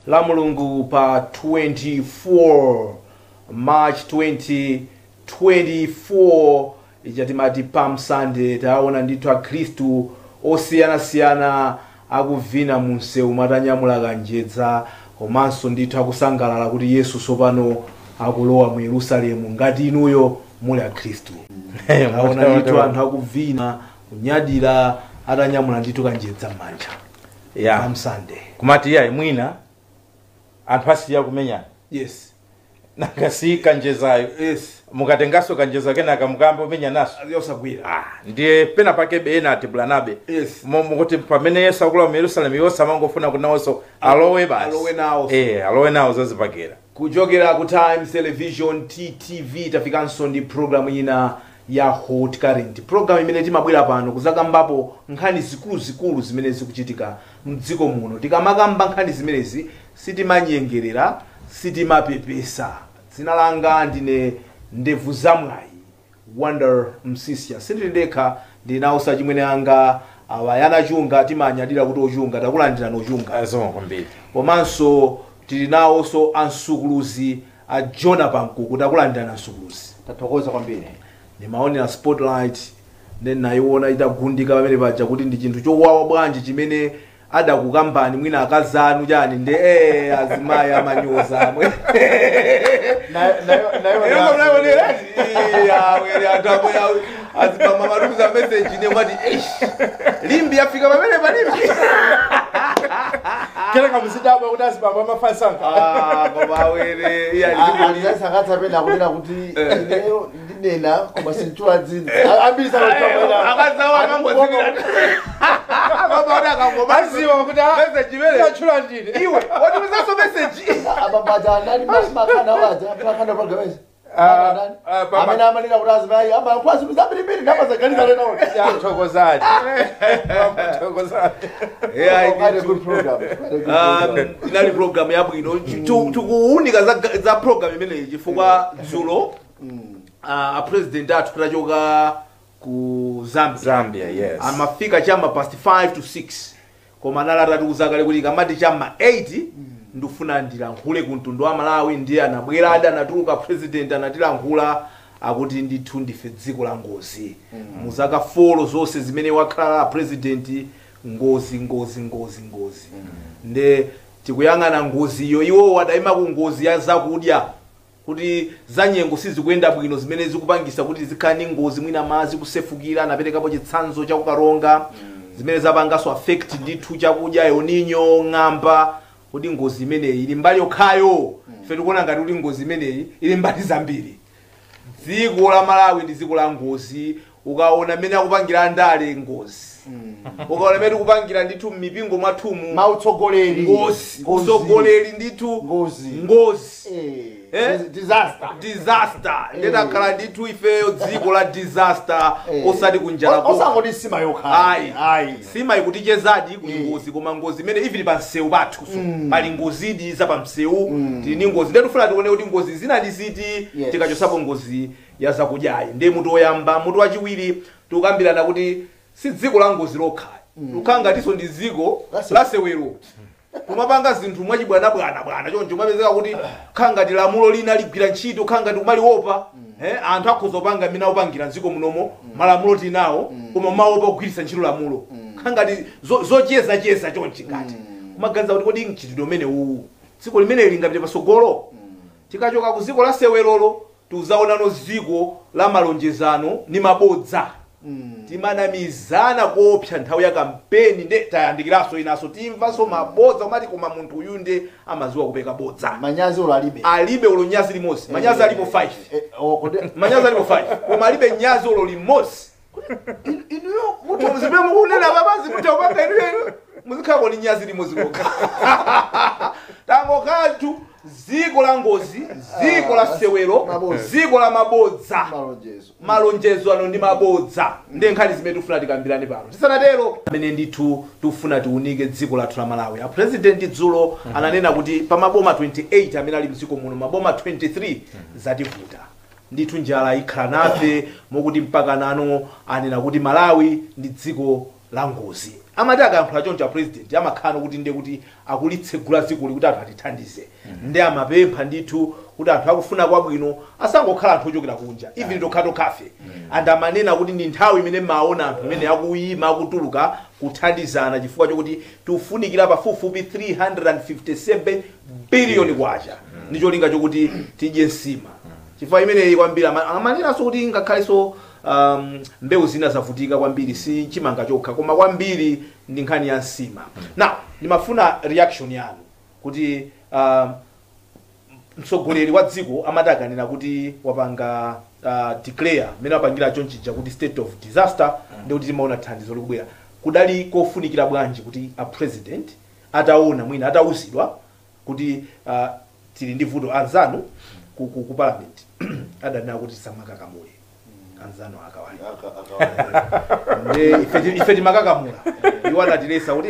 La Mulungu pa 24 March 2024, ichatimati Palm Sunday. Taona ndithu akhristu osiyanasiyana akuvina mu msewu atanyamula kanjedza, komanso ndithu akusangalala kuti Yesu tsopano akulowa mu Yerusalemu. Ngati inuyo muli akhristu, taona ndithu anthu akuvina kunyadira atanyamula ndithu kanjedza m'manja. Palm Sunday. Kumati iyayi, mwina anthu asiya kumenyana. Nanga si kanjezayo? Mukatengaso kanjeza kenaka mukambe umenya naso. Yosagwira. Ah, ndiye pena pake ena atibulanabe. Mukuti pamene Yesu akulowa mu Yerusalemu, iwo samangofuna kuti nawonso alowe basi. Alowe nawo. Eh, alowe nawo zazipakira. Kuchokera ku Times Television, TTV, tafikanso ndi programu ina ya Hot Current, program imene timabwera pano kuzakambapo nkhani zikuluzikulu zimene zikuchitika mdziko muno. Tikamakamba nkhani zimenezi sitimanyengerera, sitimapepesa. Dzina langa ndine Ndevu Zamwayi Wonder Msisya. Sindili ndekha, ndinawo sachimwene anga awayana chunga, timanyadira kuti ochunga. Takulandira nochunga. Azoma kwambiri. Komanso tili nawonso ansukuluzi a Jona Pankuku. Takulandira ansukuluzi. Tathokoza kwambiri. Ndimaonera Spotlight, then nayiona itagundika pamene paja kuti ndi chinthu chowawa bwanji chimene adakukambani mwina akazanu chani. Nde azimayi amanyoza amwe. Nayo. Anthu amwe azipama matumiza message, ne mwati, "Eish, limbi yafika pamene palimbi." Kenaka muzidabwa kuti azibambo amafansanka. Ah, koma awere iya. Andisakatsa pena kunena kuti ineyo ndinena koma sinchula dzina ambiri. Akazawa akangozikira Aziwa kuti message imene atchula ndine. Iwe watumizaso message. Abambaja ndani makana waja makana program amene amanena kuti azimayi amayankhula zinthu zambirimbiri ndamazaganiza lena. Thokozani, thokozani. Yeah, Quite a good program. Quite a good program. Inali program yabwino. Tikuwunika za program imeneyi chifukwa dzulo a president athu tachoka ku Zambia. Zambia, yes. Amafika chama past 5 to 6, koma anali atatiuza kale kuti kamati chama 8 ndifuna ndilankhule ku mtundu wa Malawi. Ndiye anabwera, adi anatuluka president, anatilankhula akuti ndithu ndife dziko la ngozi. Mu zaka 4 zonse zimene wakhala president, ngozi, ngozi, ngozi, ngozi. Nde tikuyang'ana ngoziyo, iwo adayima ku ngozi ya zakudya, kuti zanyengo sizikuyenda bwino zimene zikupangisa kuti zikhale ndi ngozi, mwina madzi kusefukira. Anaperekapo chitsanzo chakukaronga zimene zapanganso affect ndithu chakudya, El Nino, ng'amba. Kuti ngozi imeneyi ili mbali yokhayo? Ife tikuona ngati kuti ngozi imeneyi ili mbali zambiri. Dziko la Malawi ndi dziko la ngozi. Ukaona mmene akupangira ndale, ngozi. Ukaona mmene tikupangira ndithu m'mipingo mwathumu, mautsogoleri, ngozi. Utsogoleri ndithu, Ngozi. ngozi. Eh, Eh? disaster. Disaster. Ndinakhala ndithu ifeyo dziko la disaster. Osati kunjala kokha. Osangoti sima yokha. Ayi. Ayi. Sima ikutichezadi kuli ngozi, koma ngozi imene even pa msewu pathu so pali ngozidi za pa msewu. Tili ndi ngozi, ndetufuna tione kuti ngozi zina ndi ziti tikachosapo ngozi ya zakudyayi. Ndiye mutu woyamba. Mutu wachiwiri tikukambirana kuti si dziko la ngozi lokha, tukhala ngatinso ndi dziko la sewero. Kumapanga zinthu mwachibwanabwana bwana choncho, umapezeka kuti khala ngati lamulo lina ligwira ntchito, khala ngati kumaliopa. Anthu akhoza kupanga mmene akupangira mdziko munomo. Malamulo tinawo, koma maopa kugwiritsa ntchito lamulo. Khala ngati zochezacheza chonchi, ngati kumaganiza kuti kodi mchitidwe umene uwu dziko limene lingapite pasogolo? Tikachoka ku dziko la sewerolo, tiuzaonano dziko la malonjezano ni mabodza. Timanamizana kuopsa nthawi ya kampeni. Nde tayandikiranso inaso, timvanso mabodza umati koma munthu uyu nde amaziwa kupeka bodza. Manyazi ulo alibe. Alibe ulo nyazi limodzi. Manyazi alipo 5. Eh, oh, kodi Manyazi alipo 5, koma alibe nyazi ulo limodzi. Inuyo munthu zimene mukunena papazi mutha kupanga inuyo muzikhalako ni nyazi limodzi lokha. Tangokhalatu dziko la ngozi, dziko la sewero, Mabodza. dziko la mabodza, malonjezo, malonjezo ano ndi mabodza. Ndiye nkhani zimene tifuna tikambirane pano. Tisanatero, amene ndithu tikufuna tiunike dziko lathu la Malawi, apresident dzulo ananena kuti pa maboma 28 amene ali mdziko muno, maboma 23 zativuta ndithu, njala ikhala nafe, mokuti mpaka nano anena kuti Malawi ndi dziko la ngozi. Amati akayankhula choncho a president, amakhala kuti ndiye kuti akulitsegula dzikoli kuti anthu atithandize. Ndi amapempha ndithu kuti anthu akufuna kwabwino asangokhala anthu ochokera kunja, even tokhatokhafe. And amanena kuti ndi nthawi imene maona anthu imene akuyima, akutuluka kuthandizana, chifukwa chokuti tikufunikira pafupifupi 357 billion kwacha ndi cholinga chokuti tidye nsima. Chifukwa imeneyi kwambiri amanenanso kuti ngakhalenso mbewu zina zavutika kwambiri, si chimanga chokha, koma kwambiri ndi nkhani ya nsima. Now ndimafuna reaction yanu kuti mtsogoleri wa dziko amati akanena kuti wapanga declare, mmene wapangira chonchija kuti state of disaster, ndi kuti timaona thandizo likubwera. Kudali kofunikira bwanji kuti a president ataona, mwina atauzidwa kuti tili ndi vuto, anzanu ku parliament adanena kuti samakakamule, anzanu akawali nde ife timakakamula, iwo anatilesa kuti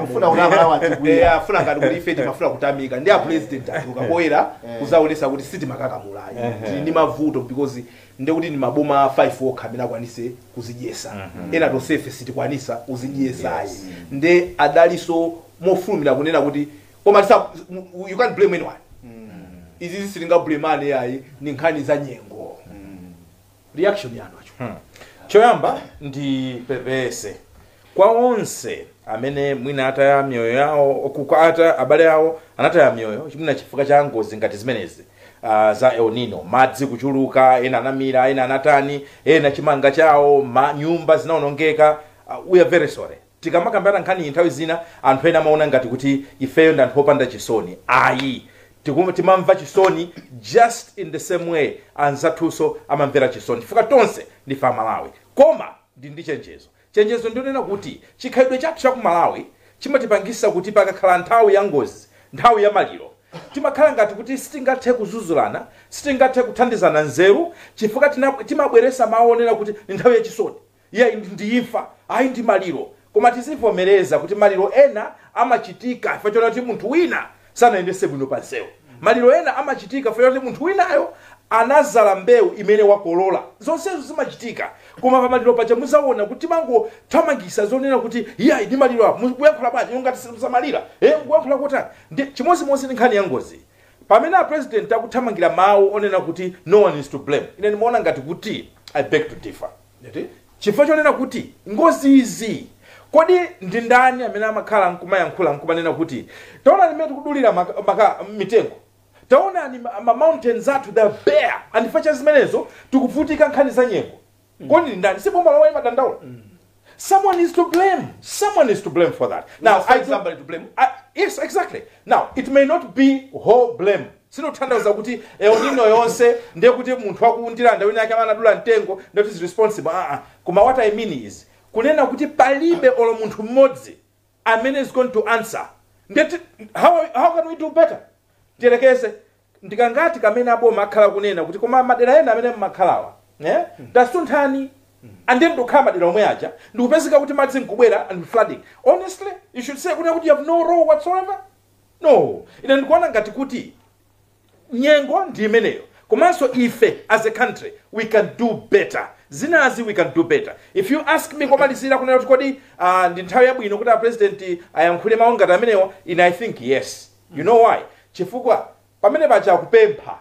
Mufuna kuti Amalawi adzikwiya. Afuna ngati kuti ife timafuna kutamika. Ndi a president atuluka poyera kuzaonesa kuti sitimakakakamulayi, tili ndi mavuto, because ndekuti ndi maboma 5 okha amene akwanise kuzidyesa, ena tonsefe sitikwanisa kuzidyesayi. Nde adalinso mofulumira kunena kuti koma you can't blame anyone, izi sitingablamane yayi, ni nkhani za nyengo. Reaction yanu acho? Choyamba ndipepese kwa onse amene mwina ataya miyoyo yawo, ata abale awo anataya miyoyo mwina chifukwa cha ngozi ngati zimenezi za El Nino, madzi kuchuluka, ena anamira, ena anatani, ena chimanga chawo, nyumba zinaonongeka. We are very sorry. Tikamakambirana nkhani nthawi zina anthu ena amaona ngati kuti ifeyo ndi anthu opanda chisoni. Ayi, timamva chisoni just in the same way anzathunso amamvera chisoni, chifukwa tonse ndife Amalawi. Koma ndi chenjezo. Chenjezo ndionena kuti chikhalidwe chathu cha ku Malawi chimatipangisa kuti pakakhala nthawi ya ngozi, nthawi ya maliro, timakhala ngati kuti sitingathe kuzuzulana, sitingathe kuthandizana nzeru, chifukwa timabweresa mawu onena kuti ndi nthawi yachisoni, iye ndi imfa, ayi ndi maliro. Koma tizivomereza kuti maliro ena amachitika chifukwa chonena kuti munthu wina sanayendese bwino pa nsewu. Maliro ena amachitika chifukwa choti munthu winayo anazala mbewu imene wakolola. Zonsezo zimachitika. Koma pamaliro paja muzaona kuti timangothamangisa zonena kuti iyayi ndi maliro apo, mukuyankhula bwanji ngati simusamalira, mukuyankhula kotani? Ndi chimodzimodzi ndi nkhani ya ngozi. Pamene a president akuthamangira mawu onena kuti no one is to blame, ine ndimaona ngati kuti I beg to differ, chifukwa chonena kuti ngozi izi, kodi ndi ndani amene amakhala nkumayankhula nkumanena kuti taonani mmene tikudulira mitengo, taonani ma mountains athu, they are bare, and chifukwa cha zimenezo tikuvutika nkhani za nyengo? Kodi ndi ndani? Si boma lomwe limadandaula? Someone is to blame. Someone is to blame for that. Now Find I somebody to blame. Yes, exactly. Now it may not be whole blame. Sinotanthauza kuti El Nino yonse ndiye kuti munthu wakuundilanda wina ake amanadula mtengo ndiye is responsible. Koma what I mean is kunena kuti palibe olo munthu mmodzi amene is going to answer. Ndeti how can we do better? Tiyerekeze ndikangati kamene aboma akhala kunena kuti koma madera ena amene mmakhalawa, tasunthani, and then ndikukhala madera omwe aja ndikupezeka kuti madzi nkubwera and flooding. Honestly, you should say kunena kuti you have no role whatsoever. No, ine ndikuona ngati kuti nyengo ndi imeneyo, komanso ife as a country we can do better. Zinazi we can do better. If you ask me, komalizira kunena kuti kodi ndi nthawi yabwino kuti a president ayankhule mawu ngati amenewa, ine I think yes. You know why? Chifukwa pamene paja akupempha.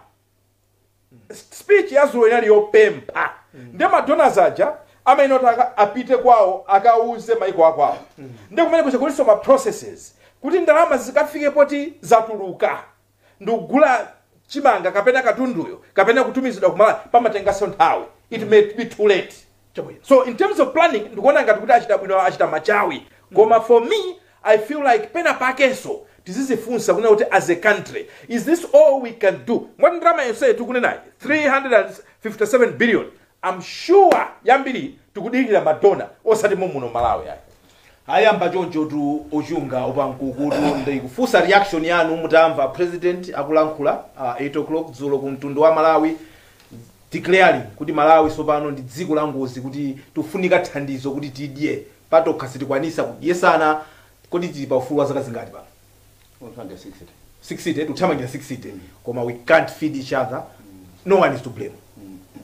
Speech ya zulo inali yopempha. Ndi madonors aja amene oti apite kwawo akauze maiko akwawo. Ndi kumene kuja kulinso ma processes kuti ndalama zikafike poti zatuluka ndikugula chimanga kapena katunduyo kapena kutumizidwa kumala, pamatenganso nthawi. It may be too late. So in terms of planning, ndikuona ngati kuti achita bwino, achita machawi. Koma for me, I feel like pena pakenso tizizifunsa kunena kuti as a country, is this all we can do? Mwati ndalama yonse tikunenayi, 357 billion, I'm sure yambiri tikudikira madonor, osati muno Malawi ayi. Ayamba choncho tu ochunga opankukutu. Ndikufunsa reaction yanu mutamva president akulankhula 8 o'clock dzulo ku mtundu wa Malawi, declaring kuti Malawi sopano ndi dziko la ngozi, kuti tifunika thandizo kuti tidye, patokha sitikwanisa kudyesana. Kodi tili pa ufulu wa zaka zingati pano? 60, tikuthamangira 60, koma we can't feed each other. No one is to blame,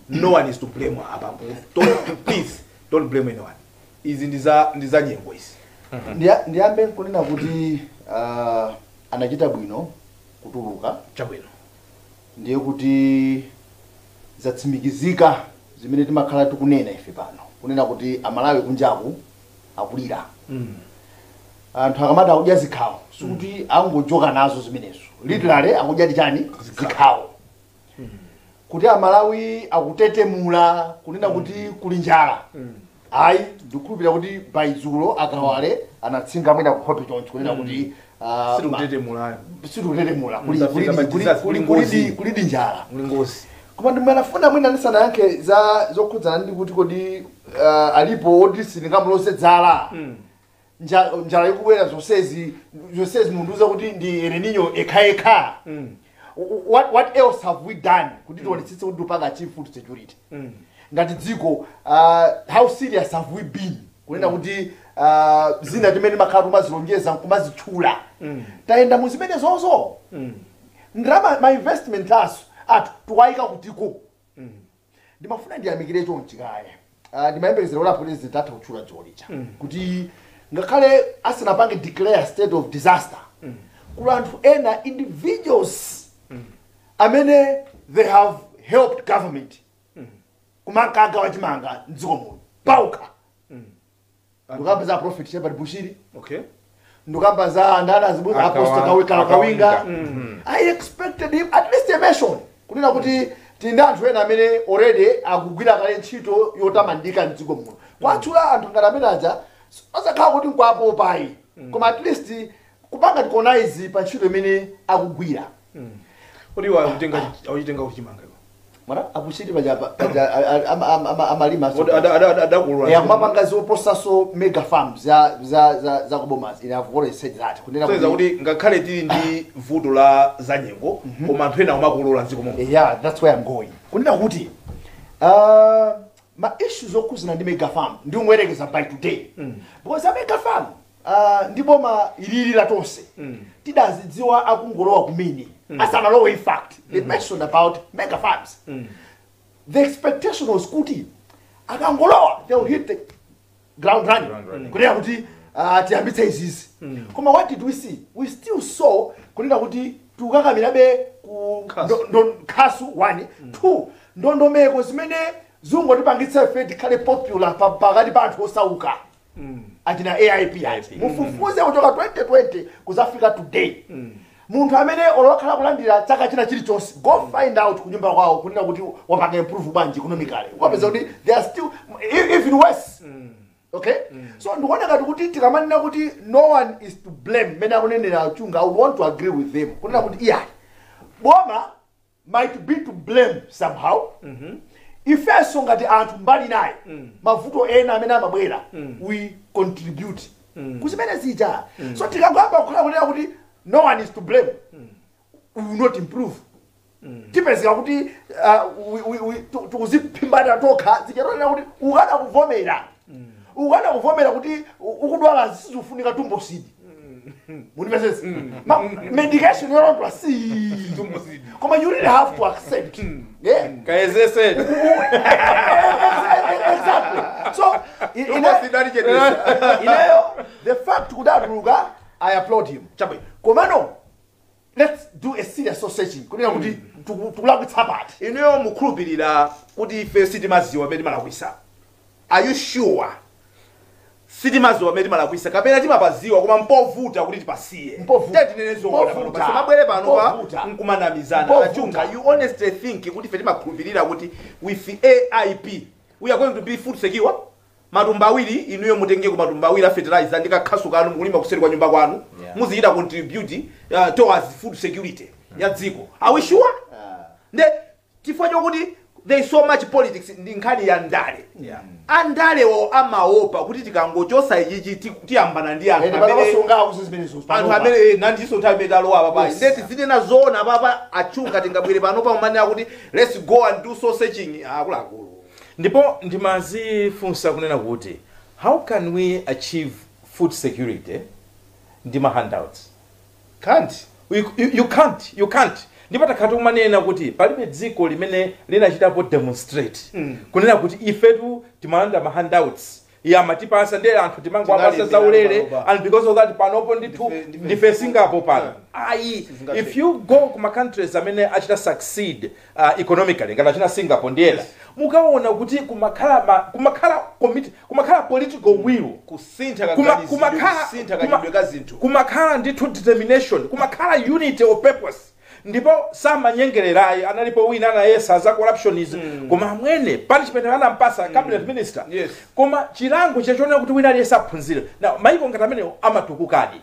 no one is to blame apa. Don't, please don't blame anyone. Izi ndi za nyengo izi. Ndiyambe nkunena kuti anachita bwino kutuluka. Chabwino. Ndiye kuti zatsimikizika zimene timakhala tikunena ife pano, kunena kuti Amalawi kunjaku akulira. Anthu akamati akudya zikhawo, sikuti angojoka nazo zimenezo, literally akudya chani? Zikhawo. Kuti Amalawi akutetemula kunena kuti kuli njala, ayi, ndikukhulupirira kuti baidzulo akawale anatsinga mwina kukhope choncho kunena kuti Sitikutetemulayo. Sitikutetemula. Mtafika pa disaster, kuli ngozi. Kulidi njala. Muli ngozi. Koma ndimanafuna mwina ndisanayankhe za zokhudzana ndi kuti kodi alipo woti sindingamulose dzala, njala ikubwera, zonsezi zonsezi mundiuza kuti ndi El Nino ekhaekha. What else have we done kuti tionetsetse kuti tipanga achieve food security ngati dziko? How serious have we been kunena kuti zina timene makhala tumazilonjeza nkumazitchula, tayenda mu zimene zozo? Ndalama, ma investment aso athu tiwayika kutiko? Ndimafuna ndiyamikire chonchi kaya, ndimayembekezera kuti a President atha kutchula dzolicha kuti ngakhale asanapange declare state of disaster, kuli anthu ena, individuals amene they have helped government kumankaga wachimanga mdziko muno pauka. Ndikamba za Prophet Shepherd Bushiri. Ndikamba za andana azibusa, Apostle Kawinga. Kawinga. I expected him at least a mention kunena kuti tili ndi anthu ena amene already akugwira kale ntchito yotamandika mdziko muno. Kwatchula anthu ngati amene aja osakhala kuti nkwapopayi, koma at least kupanga recognize pa ntchito imene akugwira. Kuti iwo akuchitenga kuchimanga iwo? Mwana akuchiti paja paja amalima. Kodi adakolola? Yeah, kumapanga zoposaso mega farms za kubomas. I have always said that kunena Soyeza kuti ngakhale tili ndi vuto la zanyengo, koma anthu ena amakolola mdziko muno. Yeah, that's where I'm going, kunena kuti ma issues okhuzana ndi mega farm ndiumwerekeza by today, because a mega farm ndi boma ilili la Tonse tidazidziwa akungolowa kumene, asanalowe. In fact, they mentioned about mega farms. The expectation was kuti akangolowa they will hit the ground running, Ground running. Kunena kuti tiyambitse izizi. Koma what did we see? We still saw kunena kuti tikukakamirabe ku Khasu. khasu one, two, ndondomeko zimene zingotipangitsa ife tikhale popular pakati pa anthu osauka, achina AIP achi. Mufufuze kuchoka 2020 kuzafika today, munthu amene olokhala kulandira chaka china chilichonse, go find out kunyumba kwawo kunena kuti wapanga improve bwanji economically. Ukapeza kuti they are still even worse. Okay, so ndikuona ngati kuti tikamanena kuti no one is to blame, mene akunenera Achunga, I would want to agree with them kunena kuti iyayi, boma might be to blame somehow. Ifenso ngati anthu mbali naye, mavuto ena amene amabwera, we contribute kuzimene zija. So tikangoyamba kukhala kunena kuti no one is to blame, we will not improve. Tipezeka kuti tikuziphimbana tokha. Zichatonena kuti ukana kuvomera kuti ukudwala, sizifunika tumbosidi. Mundipezese medication yolondwa si Tumbosidi. Koma you really have to accept, yeah. Kayezese. Exactly. So Tumbosidi alichedwesa. ineyo, the fact kuti atuluka, I applaud him. Chabwino. Komano let's do a serious soul searching kunena kuti tikulakwitsa pati. Inuyo mukhulupirira kuti ife sitimaziwa pamene timalakwisa? Are you sure sitimaziwa pamene timalakwisa, kapena timapaziwa koma mpovuta kuti tipasiye? Mpovuta. Tinene zoona pano. Mpovuta. Basi mabwere pano pa Mpovuta. nkumanamizana. Mpovuta. Achunga, you honestly think kuti ife timakhulupirira kuti with AIP we are going to be food secure? Matumba awiri, inuyo mutengeko matumba awiri a fertilizer ndi kakhasu kanu, mukulima kuseri kwa nyumba kwanu, muzichita contribute towards food security ya dziko. Are we sure? Nde chifukwa chokuti there is so much politics, ndi nkhani ya ndale. Andalewo amaopa kuti tikangochosa ichichi tiyambana ndi anthu amene Panopasungawo zimenezo. Anthu amene nandiso nthawi imene talowa papa. Nde tizinena zoona papa, Achunga, tingabwere pano pamanena kuti let's go and do soul searching, akuluakulu. Ndipo ndimazifunsa kunena kuti how can we achieve food security ndi ma handouts? Can't. You can't, you can't. Ndipo takhala tikumanena kuti palibe dziko limene linachitapo demonstrate kunena kuti ifetu timalanda ma handouts. Yamatipasa ndiye anthu timangowapasa Tinali zaulere panopa. And because of that panopo ndithu ndife Singapore pano. Ayi, if you go kuma countries amene achita succeed economically ngati achina Singapore ndiyena, mukaona kuti kumakhala committee, kumakhala political will, kusintha kaganizidwe, kusintha kachidwe ka zinthu, kumakhala ndithu determination, kumakhala unity of purpose, ndipo samanyengererayi. Analipo wina anayesa za corruptionism, koma amwene punishment anampasa cabinet minister, koma chilango chachionera kuti wina aliyense aphunzire. Na maiko ngati amenewo amatukukadi.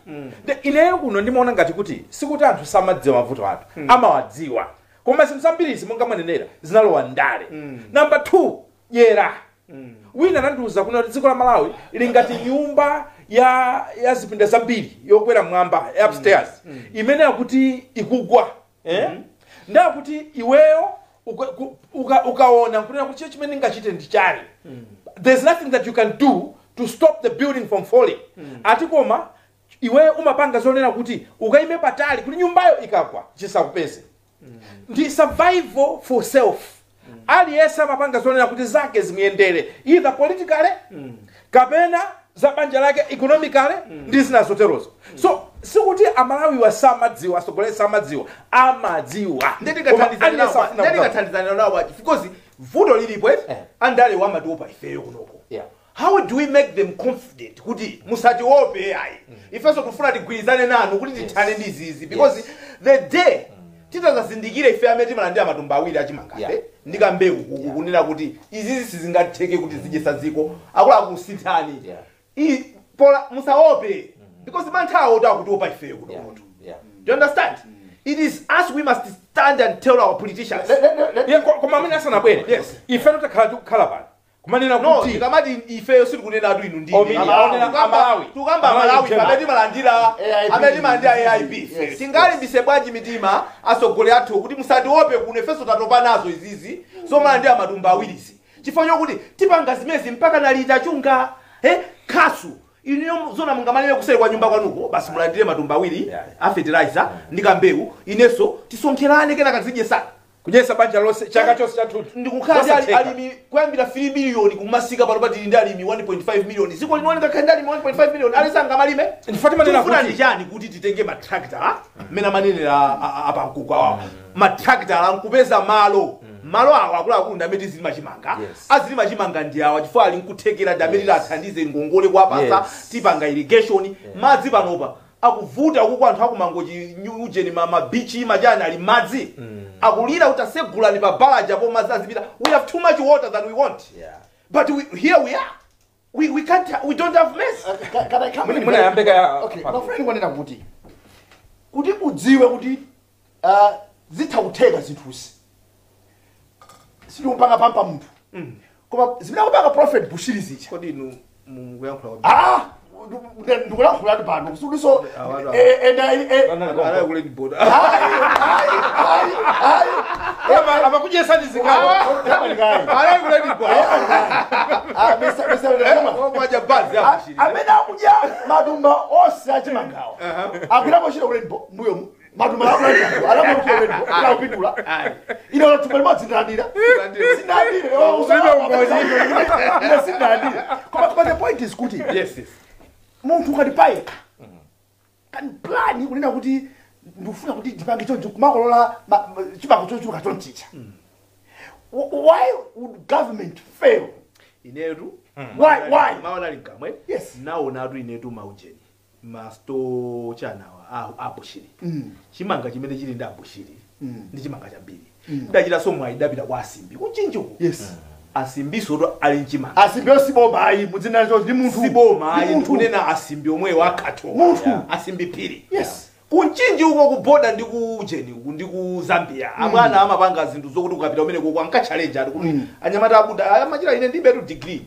Ineyo kuno ndimaona ngati kuti sikuti anthu samadziwa mavuto athu, amawadziwa, koma zinthu zambirizi monga mwanenera zinalowa ndale. Number 2, dyera. Wina anandiwuza kuno kuti dziko la Malawi lingati nyumba ya zipinda zambiri yokwera mwamba, upstairs, imene akuti ikugwa, eh? Ndakuti iweyo ukaona nkunena kuti chiyo chimene ndingachite ndi chani, there's nothing that you can do to stop the building from falling. Ati koma iweyo umapanga zonena kuti ukayime patali kuti nyumbayo ikagwa chisakupeze. Ndi survival for self. Aliyense amapanga zonena kuti zake zimuyendere, either politically kapena za banja lake economically ndi zina zoterozo. So sikuti Amalawiwa samadziwa, atsogoleri samadziwa, amadziwa. Koma aliyense afuna kugawa. Ndikathandizana nawo because vuto lilipo, eh? Andale wamatopa ifeyo kunoko. How do we make them confident kuti musatiope ayi, ifenso tifuna tigwirizane nanu kuti tithane ndi izizi? Because the day titazazindikire ife amene timalandira matumba awiri achimangabe ndi kambewu kuku, kunena kuti izizi sizingatheke kuti zidyesa dziko, akuluakulu, pola musaope, because manthawo takutiopa ifeyo kunokoto. Do you understand? It is us, we must stand and tell our politicians. Yeah, koma amene asanabwere, ife takhala tikukhala pano kumanena No, kuti tikamati ifeyo sitikunena atu inu. Oh, mini, aonera Amalawi. Tukamba Amalawi Malawi general. pamene timalandira AIP. amene timalandira AIP. Tingalimbise bwanji mitima asogole athu kuti musatiope kuno, ifenso tatopa nazo izizi zomalandira matumba awirizi, chifukwa chokuti tipanga zimezi mpaka nalita chunga, eh, khasu iniyo zona mungamalime kuseri kwa nyumba kwanuko, basi mulandire matumba awiri a fertilizer ndi kambewu, inenso tisonkherane, kenaka tizidyesana. Kudyesa banja lonse chaka chonse chathunthu. Ndikukhala ndi Osatheka. alimi kuyambira 3 miliyoni kumasika, pano patili ndi alimi 1.5 miliyoni. Dziko lino lingakhale ndi alimi 1.5 miliyoni alisanga malime? Ndifati manena Tikufuna kuti ndi chani? Kuti titenge matractor mmene amanenera apankuku awawa, matractor ankupeza malo awa, akuluakulu, ndi amene tizilima chimanga. Azilima chimanga ndi awa chifukwa ali nkuthekera, ndi amene tilathandize ngongole kuwapasa. Tipanga irrigation, madzi panopa akuvuta kuko, anthu akumangochi ujeni mabichi machani ali madzi, akulira kuti asegulani pa balaja po madzi azipita. We have too much water than we want, but here we are, we can't, we don't have mess. Can I come in? Munayambeka ya Okay, mafuna ndikwanena kuti udziwe kuti zitha kutheka zinthuzi, sindikupanga pampa munthu, koma zimene akupanga Prophet Bushiri zija. Kodi inu mukuyankhula? Ah, ndikulankhulatu pano kusuliso. Amakudyesani zingalo. Amene akudya matumba onse achimangawa agwirapo ntchito kulembo mbuyomu, matumba akupindula, ine thumba limodzi ndalandira, sindandire, ine sindandire. Koma the point is kuti munthu ukati payekha can plan kunena kuti ndikufuna kuti ndipange choncho, kumakolola chimanga chochuluka chonchicha, why would government fail? Inetu Why? Mawana linkamwe. Naonatu inetu maujeni masto chanawa abushiri, chimanga chimene chili ndi abushiri ndi chimanga chambiri. Ndachita somwe idapita kwa asimbi kunchinjuku. Asimbiso ali mchimanga. Asimbi osiboma ayi, mudzina ndi munthu. Siboma Ndi ayi. munthu. Ndikunena asimbi omwewo akhatho. Munthu. Asimbi phiri. Kunchinji uko kuboda ndi ku ujeni uku ndi ku Zambia, abwana amapanga zinthu zokuti ukapita umene koko anka-challenge ati kuti anyamata abuda amachita. Ine ndibetu degree,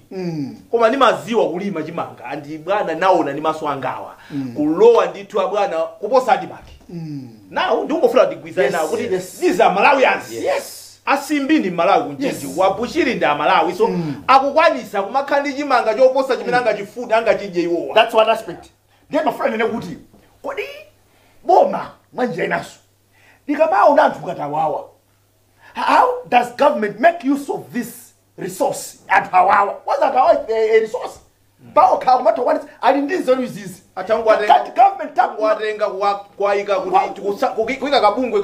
koma ndimaziwa kulima chimanga, andi bwana naona ndi maso angawa kulowa ndithu abwana kuposa adimaki. Now ndikungofuna tigwizane nawo kuti these are Malawians. Asimbi ndi Malawi kunchinji, wabushiri ndi Amalawi, so akukwanisa kumakhala ndi chimanga choposa chimene angachifuna, angachidye iwowa. That's one aspect. Ndiye mafuna nene kuti kodi boma mwanjira inaso likamaona anthu ngati awawa, how does government make use of this resource, anthu awawa? Was anthu awawa a resource? Paokha kumatokwanitsa, ali ndi nzeru izizi. Atangwatenga Government watenga kwayika kuti kuyika kabungwe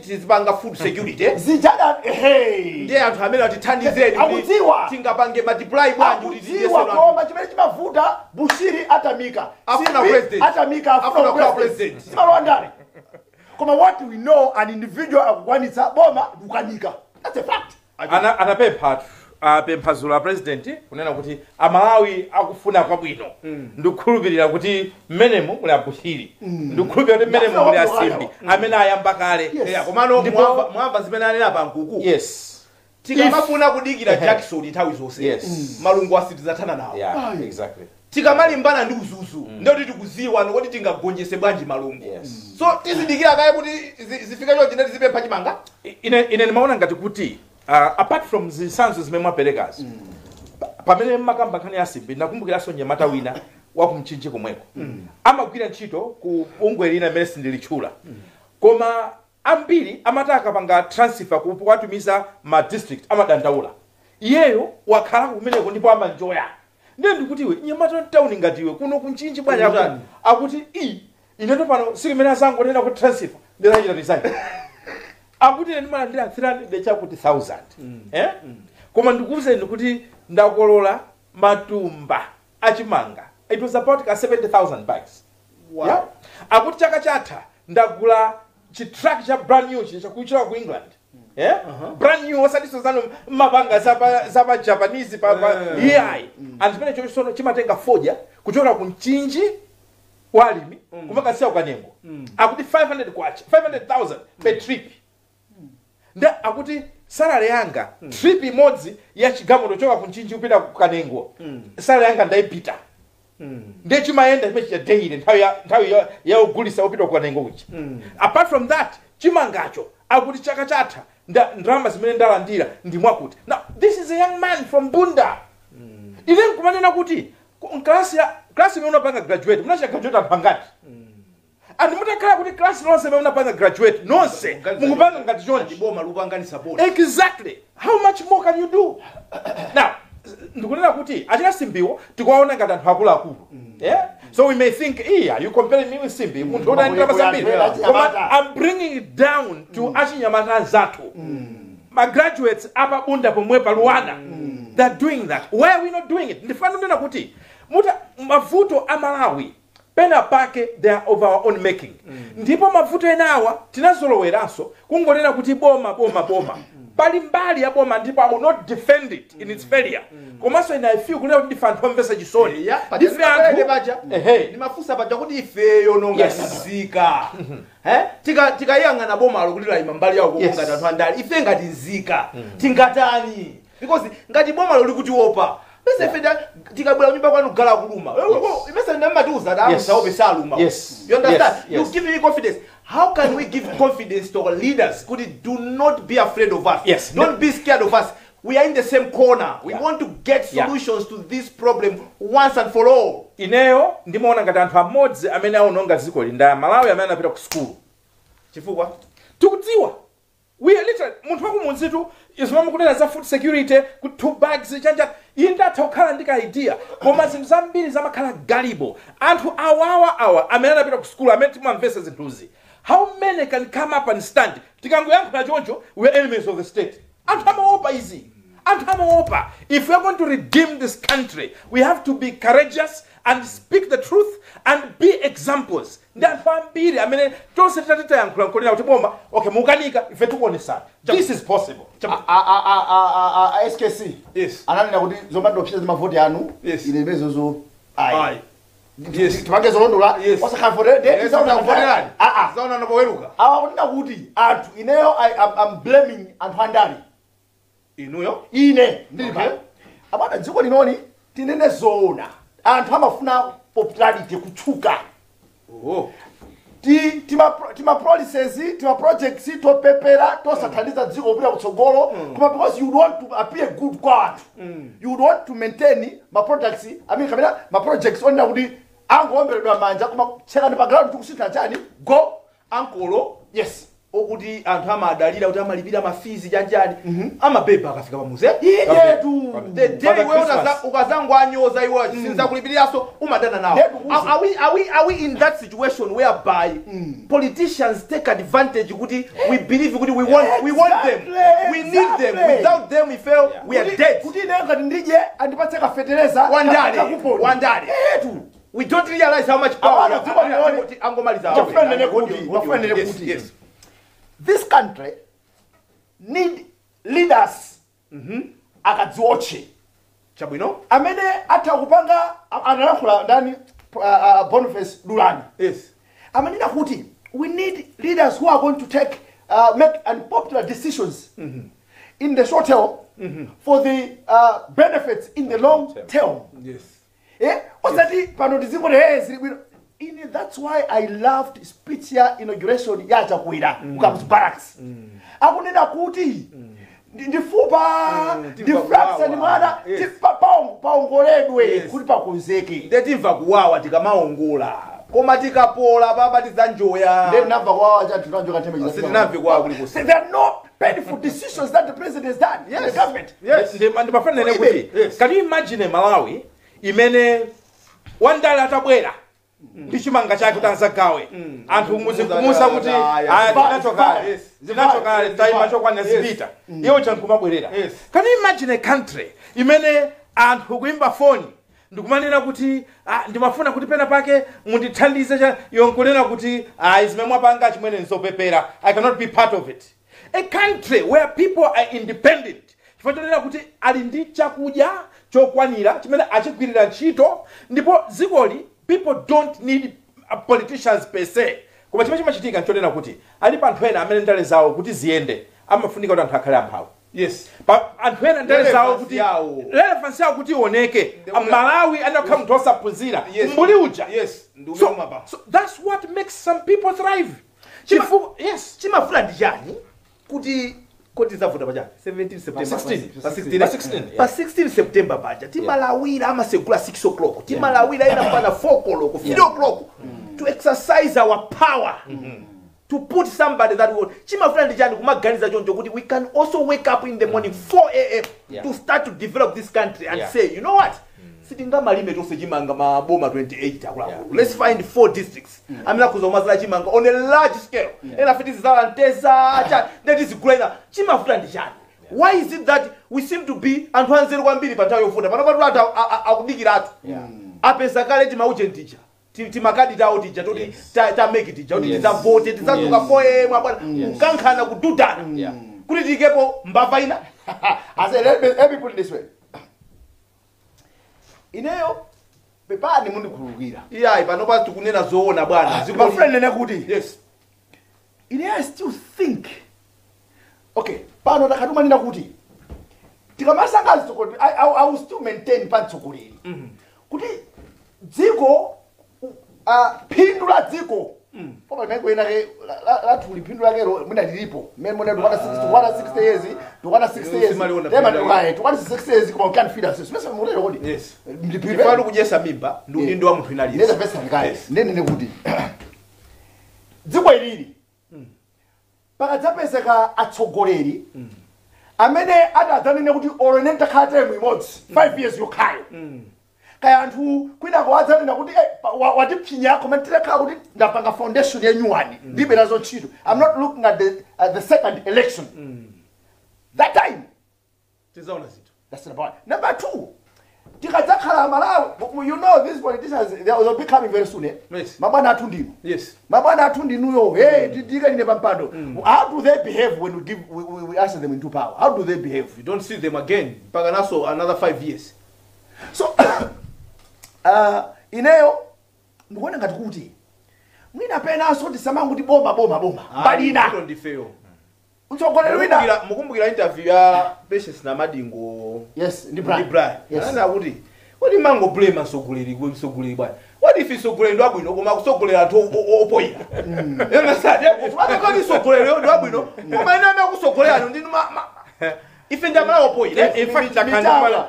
tizipanga food security. Zijada, ehe. Ndiye anthu amene atithandizeni kuti Akudziwa. tingapange multiply bwanji kuti Akudziwa. tidyesero anthu. Koma chimene chimavuta, Bushiri atamika, Afuna Simbi president. atamika, Afuna afuna kukhala president. president. Simalowa ndale. Koma what we know, an individual akukwanitsa, boma kukanika. That's a fact. Anapempha, apempha dzulo a president kunena kuti Amalawi akufuna kwabwino. Ndikukhulupirira kuti mmenemu muli aBushiri, ndikukhulupirira kuti mmenemu muli aSimbi amene ayamba kale. Yes. Yeah, komano mwamva zimene anena pa Nkuku. Yes. Tikamafuna kudikira Jackson nthawi zonse, malungu asitizathana nawo. Tikamalimbana ndi uzuzu, ndiyoti tikuziwa nokoti tingagonjese bwanji malungu. So tizidikira kaye kuti zifike chonchi, ndeti zipempha chimanga. Ine ndimaona ngati kuti apart from zitsanzo zimene mwaperekazi, pamene mmakamba nkhani ya Simbi, ndakumbukiranso mnyamata wina wakumchinji komweko, amagwira ntchito ku bungwe lina imene sindilitchula, koma ambiri amati akapanga transfer kuwatumiza ma district amadandaula. Iyeyo wakhala kumeneko ndipo amanjoya. Ndiye ndikuti, iwe nyamata mtawuni ngati iwe, kuno kuMchinji bwanji? Kutani? Akuti i ineto pano silimene azangonena kuti transfer, ndinachita resign. Akuti ine ndimalandira 300 chakuti 1000, eh? Koma ndikuwuzeni kuti ndakolola matumba achimanga, it was about ka 70,000 bags. Yeah? Akuti chaka chatha ndagula chitruck cha brand new chakuchira ku England, yeah? Brand new, osatiso zanu mapanga zapa Japanese pa iyayi. Anthu chimene chochisono chimatenga fodya kuchoka ku Mchinji walimi kumakasiya kuKanengo. Akuti 500 kwacha, 500,000 per trip. Nda akuti salary yanga, trip imodzi ya chigamulo choka kuMchinji kupita kuKanengo, salary yanga ndaipita. Ndiye chimayenda chimene cha daily nthawi ya ugulisa upita kuKanengo kuja. Apart from that, chimangacho akuti chaka chatha ndalama zimene ndalandira ndi mwakuti. Now this is a young man from Bunda. Ine nkumanena kuti mklasi ya klasi imene unapanga graduate, munachita graduate anthu angati? And mutakhala kuti klasi lonse imene unapanga graduate nonse mukupanga ngati chonchi, boma lupangani support. Exactly, how much more can you do? Now ndikunena kuti achina Simbiwo tikuwaona ngati anthu akuluakulu, yeah? So we may think, iya, you comparing me with Simbi, munthu woti ndalama zambiri. Koma I'm bringing it down to achinyamata anzathu, ma graduates apa Bunda pomwe pa Luana, they're doing that. Why are we not doing it? Ndifana kunena kuti muta mavuto a Malawi pena pake they are of our own making. Ndipo mavuto enawa tinazoloweranso kungonena kuti boma, boma, boma. Pali mbali ya boma, ndipo I will not defend it in its failure, komanso ine I feel kunena kuti ndife anthu omvetsa chisoni. Ndife anthu paja ndimafunsa paja kuti ifeyo nonga nzika, eh, tikayang'ana bomalo kuti layima mbali yawo, ngati anthu andali, ife ngati nzika tingatani? Because ngati bomalo likutiopa pese, ife tikabwera nyumba kwanu gala kuluma, imese ndamatiuza ta musaope, saluma. You understand? Yes. You give me confidence. How can we give confidence to our leaders kuti do not be afraid of us, don't be scared of us, we are in the same corner, we want to get solutions to this problem once and for all? Ineyo ndimaona ngati anthu amodzi amene aononga dziko li ndi Amalawi amene anapita ku sukulu. Chifukwa? Tikudziwa, we are literally, munthu wakumudzitu izimwe mukunena za food security ku two bags chanja, iye ndatha kukhala ndi ka idea, koma zinthu zambiri zamakhala gullible. Anthu awawa awa amene anapita ku sukulu, amene timamvesa zinthuzi, how many can come up and stand? Tikangoyankhula choncho, we are enemies of the state. Anthu amaopa izi, anthu amaopa. If we are going to redeem this country, we have to be courageous and speak the truth and be examples. Ndi anthu ambiri amene tonse titati tayankhula nkonena kuti boma, okay, mukanika, ife tikuonesana this is possible. A SKC ananena kuti zomandopseza mavoti anu, ine imenezozo ayi. Ayi. Yes. Tipange zolondola. Osakhala Voterani. aa. Zaona napoweruka. Awa kunena kuti anthu, ineyo I'm blaming anthu andale. Inuyo? Ine ndili pano abana dziko linoni, tinene zoona, anthu amafuna popularity, kutchuka. Oh. Tima policies, tima projects topepera, tosathandiza dziko kupita kutsogolo, koma because you want to appear good kwa anthu, you would want to maintain ma products, I mean, kapena ma projects onena kuti angoomberedwa manja, koma chekani pa ground tikusintha chani go. Ankolo. Yes. Okuti anthu amadalira kuti amalipira ma fees chanjani, amabeba akafika pamuzi. Iyetu. The day Father iwe Christmas. Ukazangoanyoza iwe, sinzakulipiriranso, umadana nawo. Ndetu kuzi. Are we in that situation whereby politicians take advantage kuti we believe kuti we want them, we need them, without them we fail, we are dead? Kuti ine ngati ndidye, andipatse kafetereza. Wandale. Kakuponi. Wandale. Etu. We don't realize how much power Abana, we have. dziko lione. Angomaliza. Chafuna nene kuti, wafuna nene kuti. This country need leaders akadziotche Chabwino. amene atha kupanga. Analankhula ndani? Boniface Dulani amanena kuti we need leaders who are going to take make unpopular decisions in the short term for the benefits in the long term. Eh, osati pano tizingoti, "Hey, zili bwino." Ine, that's why I loved speech ya inauguration ya Chakwera ku Kamuzu Barracks, akunena kuti ndifupa ndi Timva fracture ndi kuwawa. mwana paongoledwe kuti pakonzeke. Ndetimva kuwawa tikamaongola, koma tikapola papa tidzanjoya. Ndiye tinamva kuwawa chathu tanjoka nthawi. Sitinamve kuwawa kulikonse. There are no painful decisions that the president has done, the government. Ndimafanira kuti can you imagine Malawi imene wandale atabwera ndi chimanga chake kuti azagawe anthu muzikumusa kuti, "Aya, tinacho kale, tinacho kale, tayima chokwana, zipita," iwo chankumabwerera? Can you imagine a country imene anthu kuimba foni ndikumanena kuti, "Ah, ndimafuna kuti pena pake mundithandize cha," iwo nkunena kuti, "Ah, zimene mwapanga chimwene nzopepera, I cannot be part of it"? A country where people are independent chifukwa chonena kuti ali ndi chakudya chokwanira chimene achigwirira ntchito, ndipo dzikoli people don't need politicians per se. Koma chimene chimachitika nchonena kuti alipo anthu ena amene ndale zawo kuti ziyende amafunika kuti anthu akhale amphawi. Pa anthu ena ndale zawo Relevance kuti yawo. Relevance yawo kuti ioneke, Malawi anakhala munthu osaphunzira, mbuli uja. Yes, ndi So, umene umapa. so that's what makes some people thrive. Chifukwa, yes. Chimafuna ndi chani kuti koti zavuta pachani 17 September? 16. Pa 16. Pa 16, yeah. Pa 16 September paja timalawira, amasegula 6 o'clock, timalawira ena mpana 4 o'clock, 3 o'clock, to exercise our power to put somebody that we want. Chimafuna ndi chani kumaganiza choncho kuti we can also wake up in the morning 4 a.m. To start to develop this country and say, "You know what, sitingamalime tonse chimanga maboma 28 akuluakulu. Let's find four districts amene akhuza kumazala chimanga on a large scale, ena fiti zizala mteza cha ndeti zigula ina." Chimavuta ndi chani? Why is it that we seem to be anthu anzeru kwambiri pa nthawi yovuta? Pano patu anthu akudikiratu, apeza kale timaujeni tija, timakadi tawo tija toti tameki tija kuti tidzavote, tidzadzuka 4 a.m. abwana, kukankhana, kududana kuti tiyikepo mbava ina. I said, let me put it this way. Ineyo, pepani mundikhululukira. Iyayi, pano tikunena zoona bwana. My friend nene kuti, ineyo I still think, okay, pano takatumanira kuti tikamasankha atsogoleri, I will still maintain pa mtsogoleri kuti dziko, phindu la dziko koma limene ena lathuli phindu lakelo mwina lilipo mmene mwene tukwana 60, tukwana 60 years, tukwana 60 years. Simaliona Tema phindu. Tukwana 60 years koma we can't feed ourselves. Mese mutero kodi? Yes. Ndiphipe. Chifukwa kudyesa mimba ndi udindo wa munthu ina. Ndeza pesa ndikaye. Ndinene kuti dziko ilili pakadzapezeka atsogoleri amene adadzanene kuti olo ine nditakhala term imodzi, 5 years yokhayo, kaya anthu kwinako adzanena kuti, "Eh, watipsinya," koma nditakhala kuti ndapanga foundation ya nyuwani, ndibe nazo ntchito. I'm not looking at the second election that time. Tizaona zinthu. That's number one. Number two, tikadzakhala Malawi, you know these politicians, they'll be coming very soon, eh? Yes. Mabwana athu ndinu. Mabwana athu ndinuyo. Hey, tikanine pampando. How do they behave when we usher them into power? How do they behave? You don't see them again mpaka naso another 5 years. So ineyo ndikuona ngati kuti mwina penanso tisamanguti boma, boma, boma, mbali ina ndifeyo. Mtsogoleri wina. Mukumbukira interview ya Patience Namadingo Yes, ndi ndi Brian. Brian? Yes. Anena kuti kodi mango blame mtsogoleri, mtsogoleri bwana, what if mtsogoleri ndi wabwino koma akusogolera anthu opoyira? You understand? Kodi mtsogoleri ndi wabwino koma ine amene akusogolera ndinu ife ndi amalawi opoyira. In fact, Mitala.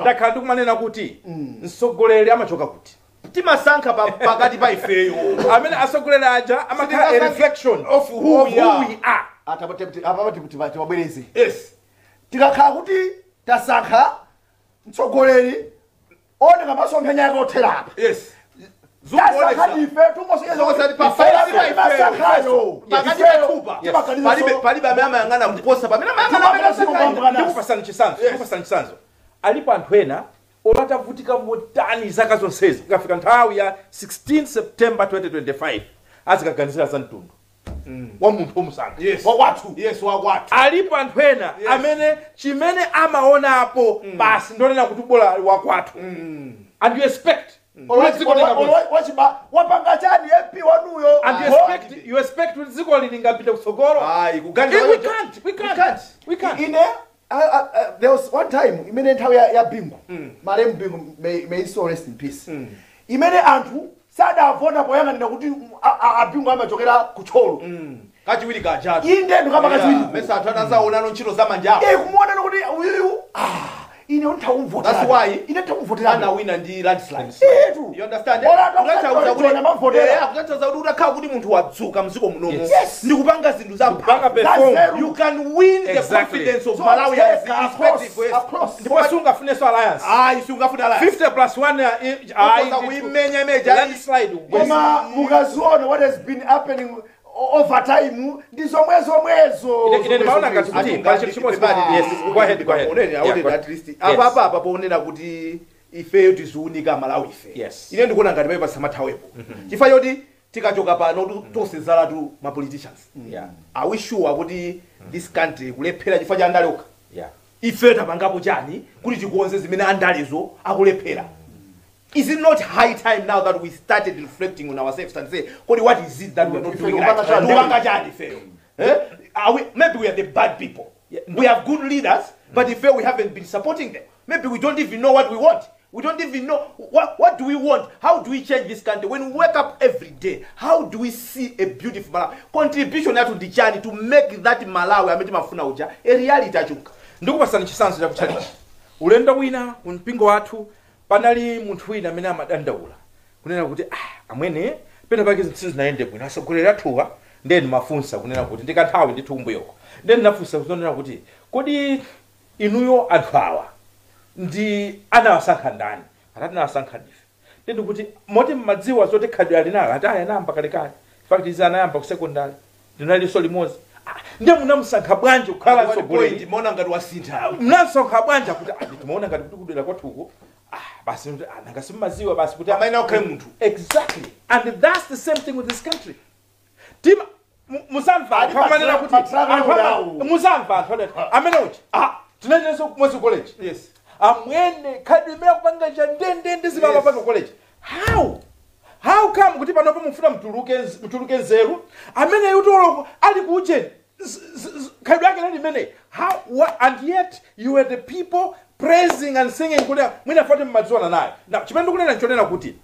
ndakhala ndikumanena kuti mtsogoleri amachoka kuti Timasankha pakati pa ifeyo. Amene atsogoleri aja amakhala a reflection of who we are. We are. Apa tiwabwereze. Yes. Tikakhala kuti tasankha mtsogoleri oneka masomphenya ake othera apa. Yes. Tasankha ife tungosekezaakati Pakati pathupa. Palibe amene amayang'ana kuposa pamene amayang'ana. Ndikupasani chitsanzo. Ndikupasani chitsanzo. Alipo anthu ena olatavutika motani zaka zonsezi ikafika nthawi ya 16 September 2025 azikaganizira za mtundu wa munthu womusankha. Yes. Wakwathu. Yes, wakwathu. Alipo anthu ena amene chimene amaonapo basi ndonena kuti bola wakwathu. And you expect wapanga chani MP wanuyo. And you expect kuti dziko lingapite kutsogolo. Ayi, kuganiza. We can't. We can't. We can't. Ine there was one time imene nthawi ya Bingu, malemu Bingu, may his soul rest in peace. Imene anthu sadavota poyang'anira kuti abingu amachokera kucholo. Kachiwiri kajatu. Inde ndikamba kachiwiri. Mesa anthu anazaonano ntchito za manja awo. Kumuona kuti uyuyu ine ndithakumvotera. That's why ine ndithakumvotera. Anawina ndi landslide. Etu. You understand? Kutanthauza kuti utakhala kuti munthu wadzuka mdziko munomu. Yes. Ndikupanga zinthu za Kupanga perform. You can win the confidence of Malawians irrespective. Across. Ndipo sungafunenso alliance. Ayi, sungafune alliance. 50 plus 1 ayi kuimenya imeja landslide. Koma mukaziona what has been happening over time ndi zomwezo. Ine ndimaona ngati kuti pali chinthu chimodzi. Yes, go ahead, go ahead. At least apa poonera kuti ifeyo tiziunika Malawi ife. Yes. Ine ndikuona ngati paipa samathawepo. Chifukwa choti tikachoka pano tosezalatu ma politicians. Yeah. Are we sure kuti this country kulephera chifukwa cha andale okha? Yeah. Ife tapangapo chani kuti tikuonze zimene andalezo akulephera? Is it not high time now that we started reflecting on ourselves and say, Kodi, what is it that we are not doing right? Are we, maybe we are the bad people. Yeah. We have good leaders, but if we haven't been supporting them. Maybe we don't even know what we want. We don't even know what do we want? How do we change this country? When we wake up every day, how do we see a beautiful Malawi? Contribution to the journey to make that Malawi amene mafuna uja a reality achuka. Ndikupasani chitsanzo chakuchalichi. Ulendo wina kumpingo wathu panali munthu wina amene amadandaula kunena kuti amwene pena pake zinthu zinayende bwino atsogoleri athuwa. Ndiye ndimafunsa kunena kuti ndikanthawi ndithu kumbuyoko. Ndiye ndinafunsa kunena kuti kodi inuyo anthu awa ndi anawasankha ndani? Atati anawasankha ndife. Ndiye ndikuti moti mmadziwa zoti khadi ali nalo ati anayamba kalekale. In fact izi anayamba ku secondary ndinalinso limodzi. Ndiye munamusankha bwanji kukhala mtsogoleri? Munaona ngati wasintha. Munamusankha bwanji kuti timaona ngati kuti kudera kwathuko. Basi nangasimaziwa basi kuti amaina ukhale munthu. Exactly. And that's the same thing with this country. Tima musamva anthu amanena kuti musamva anthu amene uchi tinenenso kumwezi college. Yes. Amwene khadi imene kupanga cha ndende zimama panga college. How? How come kuti panopo mufuna mtuluke nzeru amene utoloko ali kuche khadi yake nali imene? How what, and yet you were the people praising and singing kuti mwina fati mmadziwana naye. Now chimene ndikunena nchonena kuti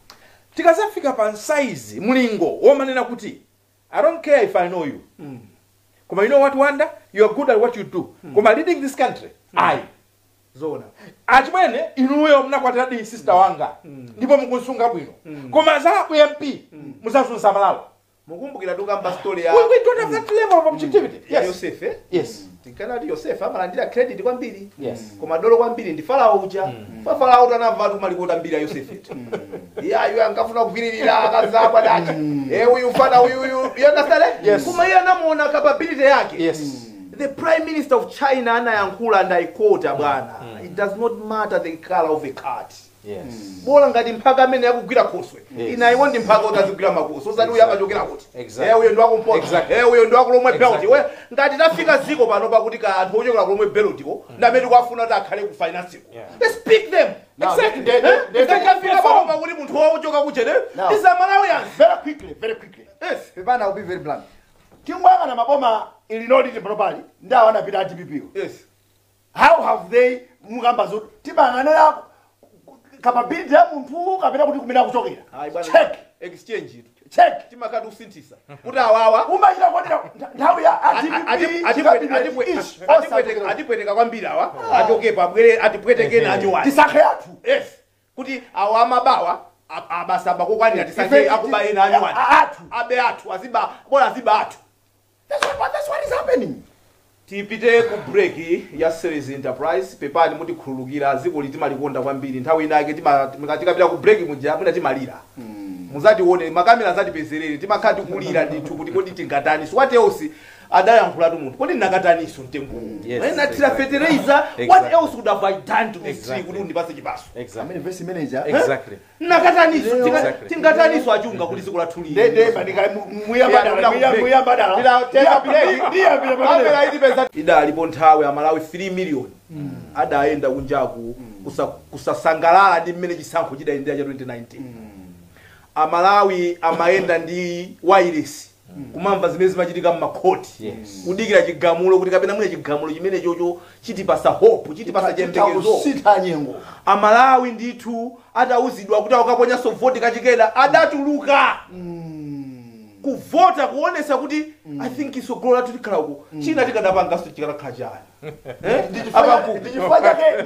tikazafika pa size mlingo womanena kuti I don't care if I know you. Koma you know what, Wanda? You are good at what you do. Koma leading this country, I. Zona. Achimwene inuyo mnakwatira di sister wanga. Ndipo mukusunga bwino. Koma za MP muzasunsa Malawi. Mukumbukira tukamba story ya We don't have that level of objectivity. Yes. Yosef, eh? Yes. Tinkanati Yosef amalandira credit kwambiri. Yes. Koma dolo kwambiri ndi Farao uja. Farao tanamva tumalikota mbiri ya Yosef. Yeah, you angafuna kugwiririra akazabwa dachi. Uyu mfana uyu. You understand? Yes. Koma iye anamuona capability yake. Yes. The Prime Minister of China anayankhula and I quote bwana. It does not matter the color of a cat. Yes. Bola ngati mphaka amene akugwira khoswe. Yes. Ina iwo ndi mphaka utazigwira makoso. Osati uyu amachokera kuti. Exactly. Uyu ndi wakumpoto. Exactly. Uyu ndi wakulomwe belt. Exactly. Ngati tafika ziko pano pakuti ka anthu ochokera kulomwe belt ko ndamene kwafuna kuti akhale ku finance ko. Yeah. Let's pick them. Now, Exactly. they Tafika pano pakuti munthu wochoka kuchene. Now. These are Malawians. Very quickly, very quickly. Yes. Pepana will be very blunt. Tingwanga na maboma ilinoliti properly ndawo anapita DPP. Yes. How have they mukamba zoti tibanganira capability ya munthu kapena kuti kumene akuchokera? Ayi bwana. Check. Exchange itu. Check. Timakati usinthisa. Kuti awawa Umachita kwatira nthawi ya DPP atipweteka kwambiri awa achokepo abwere atipwetekeni achiwani. Tisankhe athu. Yes. Kuti awa amabawa Abasaba kokwanira tisange akuba ena anyuwani athu abe athu aziba bola aziba athu. That's what is happening. Tipite ku break ya Series Enterprise. Pepani mutikhululukira, dziko litimalikonda kwambiri. Nthawi inake tikapita ku break muja mwina timalira. Muzatione makamera azatipezerere, timakhala tikulira ndithu kuti kodi tingatani. So what else adayankhulatu munthu, kodi ndinakataniso mtengo nathira fertilizer, what else would have I done to this tree kuti undipase chipaso? Amene verse manager. Nakataniso tingataniso achunga kuti dziko lathu lili. Ndende bandika muya badala muya badala. Idalipo nthawi amalawi 3 million adayenda kunjaku kusasangalala ndi mmene chisankho chidayendera cha 2019. Amalawi amayenda ndi wireless kumamva zimene zimachitika mmakhoti, kudikira chigamulo kuti kapena mwina chigamulo chimene chocho chitipasa hope, chitipasa chiyembekezo. Amalawi ndithu atauzidwa kuti akaponyanso voti kachikeda adatuluka kuvota kuonesa kuti I think isogolo lathu tikhala uko china tikadapanganso chikanakhala chani.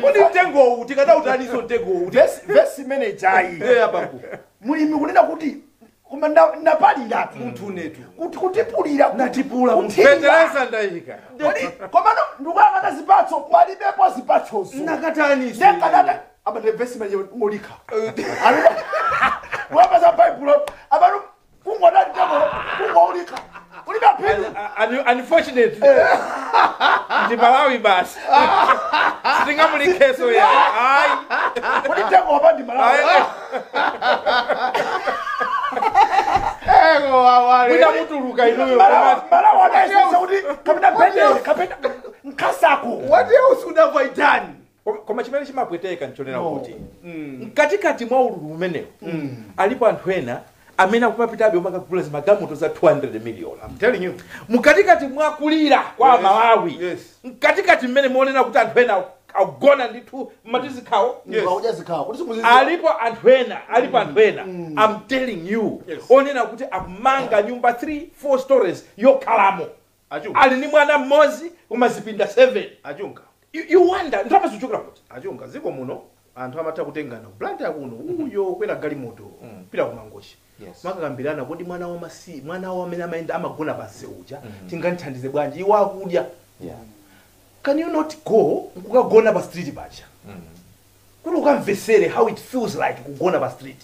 Kodi mtengowu tikadautaniso mtengowu verse manager iyi apaku mulimi kunena kuti koma napalira munthu netu kuti kutipulira natipula fertilizer ndayika koma ndikuyang'ana zipatso palibepo zipatsozo nakataniso ndekadata apa ndi verse manager ngolika wapasa baibulo apano kungodati temo kungoulika ulibe phindu. Unfortunately ndi Malawi basi sitingamulikheso ya ayi kuti mtengo wapa ndi Malawi. Ego awale mwina mutuluka inuyo Malawi adayesesa kuti kapena bendere kapena nkasako. What else would have I done? Koma chimene chimapweteka nchonena kuti mkatikati mwa ululu umenewo alipo anthu ena amene akupapitabe umakagula zimagalimoto za 200 million. I'm telling you. Mkatikati mwa kulira kwa Malawi. Mkatikati mmene muonena kuti anthu ena akugona ndithu mmatizikhawo. Alipo anthu ena, alipo anthu ena. I'm telling you. Onena kuti akumanga nyumba 3, 4 stories yokhalamo. Ali ni mwana mmodzi koma zipinda 7. Achunga. You wonder, ndalama zikuchokera kuti? Achunga ziko muno anthu amatha kutengana blanti akuno uyo kwera galimoto pita kumangochi. Makakambirana kodi mwana wa masi mwana wa amene amayenda amagona pansi uja tinganthandize bwanji iwo akudya. Can you not go kukagona pa street pacha? Kuti ukamvesere how it feels like kugona pa street.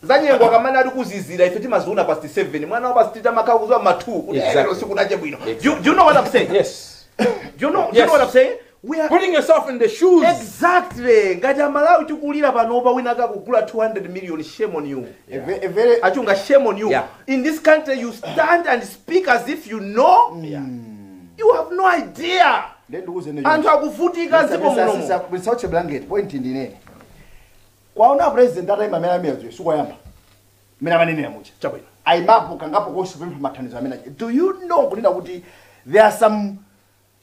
Zanyengo akamana ali kuzizira ife timaziona past 7 mwana wa pa street amakhala kuziwa ma 2 kuti lero siku nache bwino. Do you know what I'm saying? Yes. Do you know what I'm saying? We are putting yourself in the shoes. Exactly. Ngati amalawi tikulira panopa wina akakugula 200 million, shame on you. Achunga, shame on you. In this country you stand and speak as if you know. You have no idea. Anthu akuvutika dziko muno. Misauche blanket point ndine. Kwaona president atayima amene amene sikoyamba. Mene amanenera mucha. Chabwino. Ayimapo kangapo kosupempha mathandizo amene. Do you know kunena kuti there are some,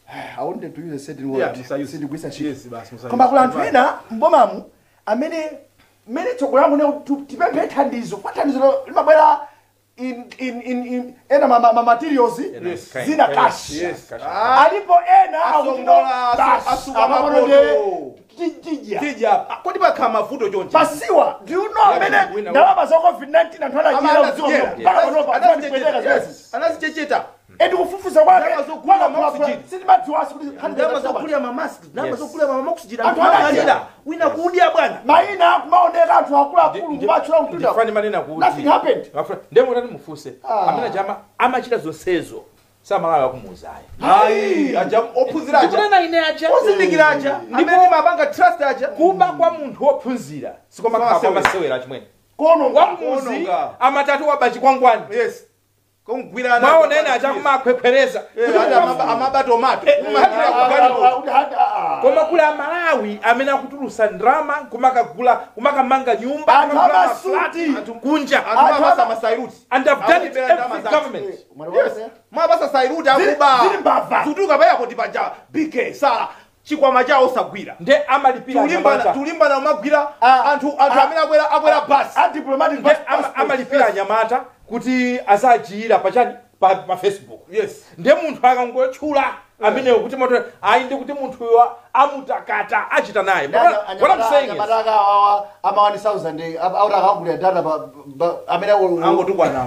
I wanted to use a certain word. Yes, koma kula anthu ena mbomamu amene mene tsogolo langu ne tipemphe thandizo kwa thandizo limabwera in ena ma materials zina cash. Alipo ena akuti tija kodi pakhala mavuto chonje pasiwa. Do you know amene ndalama za COVID-19 anthu anachira udziwo mpaka panopa anazichecheta Endi kufufuza kwake sitimadziwasi kuti ndalama zokulira ma mask, ndalama zokulira ma oxygen, anthu amalira wina kudya bwana maina kumaoneka anthu akuluakulu kumachula mtunda. Ndifani manena kuti nothing happened. Ndemo tati mufuse amene chama amachita zonsezo samalawi akumuuzayo. Ayi aja ophunzira aja ndikunena ine aja ozindikira aja amene mapanga trust aja kuba kwa munthu wophunzira sikomakhala kwa masewera chimwene kono wamuzi amatatu wabachi kwangwani. Yes. Kongwirana maonena aja kumakhwekhwereza amabatomato koma kuli amalawi amene akutulusa ndrama kumakagula kumakamanga nyumba amasuti kunja amabasa masairuti and have done it every government. Yes, mabasa sairuti akuba tutuka paya kuti paja BK sala chikwama chawo sagwira nde amalipira tulimbana umagwira anthu amene akwera bus a diplomatic bus amalipira anyamata kuti azajira pachani pa Facebook. Yes. Nde munthu akangotchula Amenewo kuti moto ayi, ndi kuti munthuyo amutakata, achita naye. But what I'm saying is, Anyamataka awa ama 1000 auti akagulira data amene Angotukwana.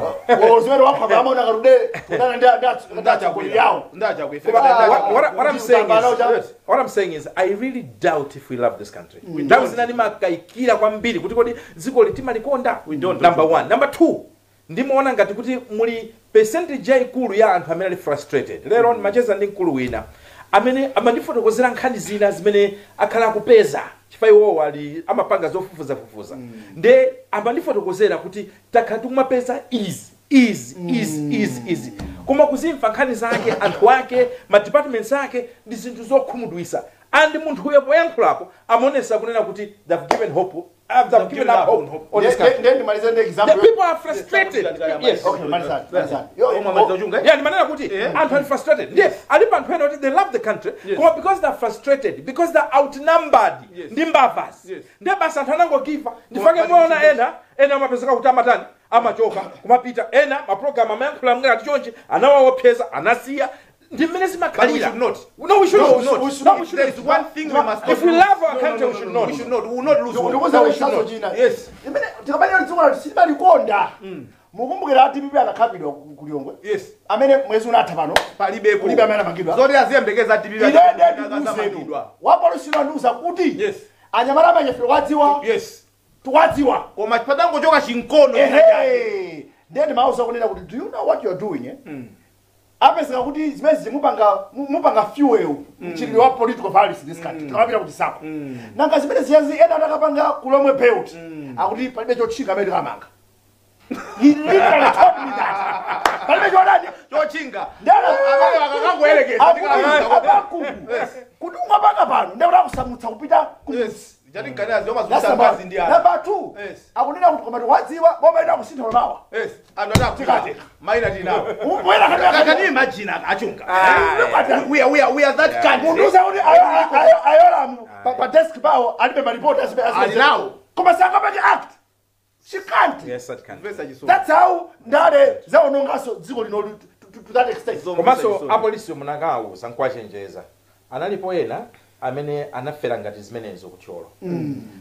Zimene waphapa amaona karude kudana ndi atsogoleri yawo. Ndachakwera. What I'm saying is, Yes. what I'm saying is, I really doubt if we love this country. Nthawi zina ndimakayikira kwambiri kuti kodi dziko timalikonda. We don't. Number one. Number two, ndimaona ngati kuti muli percentage yayikulu ya anthu amene ali frustrated. Lero ndimacheza ndi mkulu wina amene amandifotokozera nkhani zina zimene akhala akupeza, chifukwa iwowo ali amapanga zofufuzafufuza, nde amandifotokozera kuti takhala tikumapeza izi, izi, izi, izi, izi, koma kuzimva nkhani zake, anthu ake, ma departments ake, ndi zinthu zokhumudwisa. And munthuyo poyankhulapo amaonesa kunena kuti they've given hope, they've given up hope on this country. Ndiye ndimalize ndi The example. people are frustrated, yes. Okay, malizani, malizani. Omwe amaliza uchunga, eh? Yeah, ndimanena kuti anthu ali frustrated. Ndiye alipo anthu ena kuti they love the country, koma because they're frustrated, because they're outnumbered ndi mbavas, ndiye basi anthu anangogiva. Ndifake muona ena amapezeka kuti amatani, amachoka kumapita. Ena mapulogalamu amayankhula ngati chonchi, anawaopseza, anasiya. Ndi mmene But we zimakhalira. should not. No, we should No, not. we should not. No, we should There is one thing we must not If we lose. love our country, we should not. We should not. We will not lose hope. Ndikuza chitsanzo china. Yes. Imene tikamanena dziko lathu sitimalikonda, mukumbukira ati DPP anakhapidwa ku Lilongwe, amene mwezi unatha pano Palibepo. kulibe amene anamangidwa. Zoti aziyembekeza DPP. Ine ndikuuzeni, wapolisi andiuza kuti anyamata amanyefero wadziwa, tiwadziwa. Koma patangochoka chinkono. Ehe, ndiye ndimauza kunena kuti, do you know what you're doing, eh? Apezeka kuti zimene mupanga fuel mchitidwe wa political violence in this country. Tikamapita kuti sako nanga zimene ziyazi ena atakapanga kulomwe belt, akuti palibe chotchinga amene tikamanga. He literally told me that palibe chodani. Chochinga. Ndana Amene akakangoyerekeza. akuti apakuku kuti ungapanga pano ndekuti akusamutsa kupita ku Yes. Chati nkanena zoma That's zikuta number ngazi ndi ana. Number two, akunena kuti koma tiwadziwa boma ina kusintha mawa. Yes. Anthu Tikateka. Maina tinawo. Ubwera. Can you imagine achunga? We are that country. Munduza kuti ayolamu pa desk pawo alibe maripoti. Ali nawo. Koma sangapange act, she can't. Yes, that can. Mvesa chisoni. That's how ndale zaonongaso dziko lino to that extent. Komanso apolisi munakawuza nkuwachenjeza, analipo ena amene anafera ngati zimenezo kuthyolo.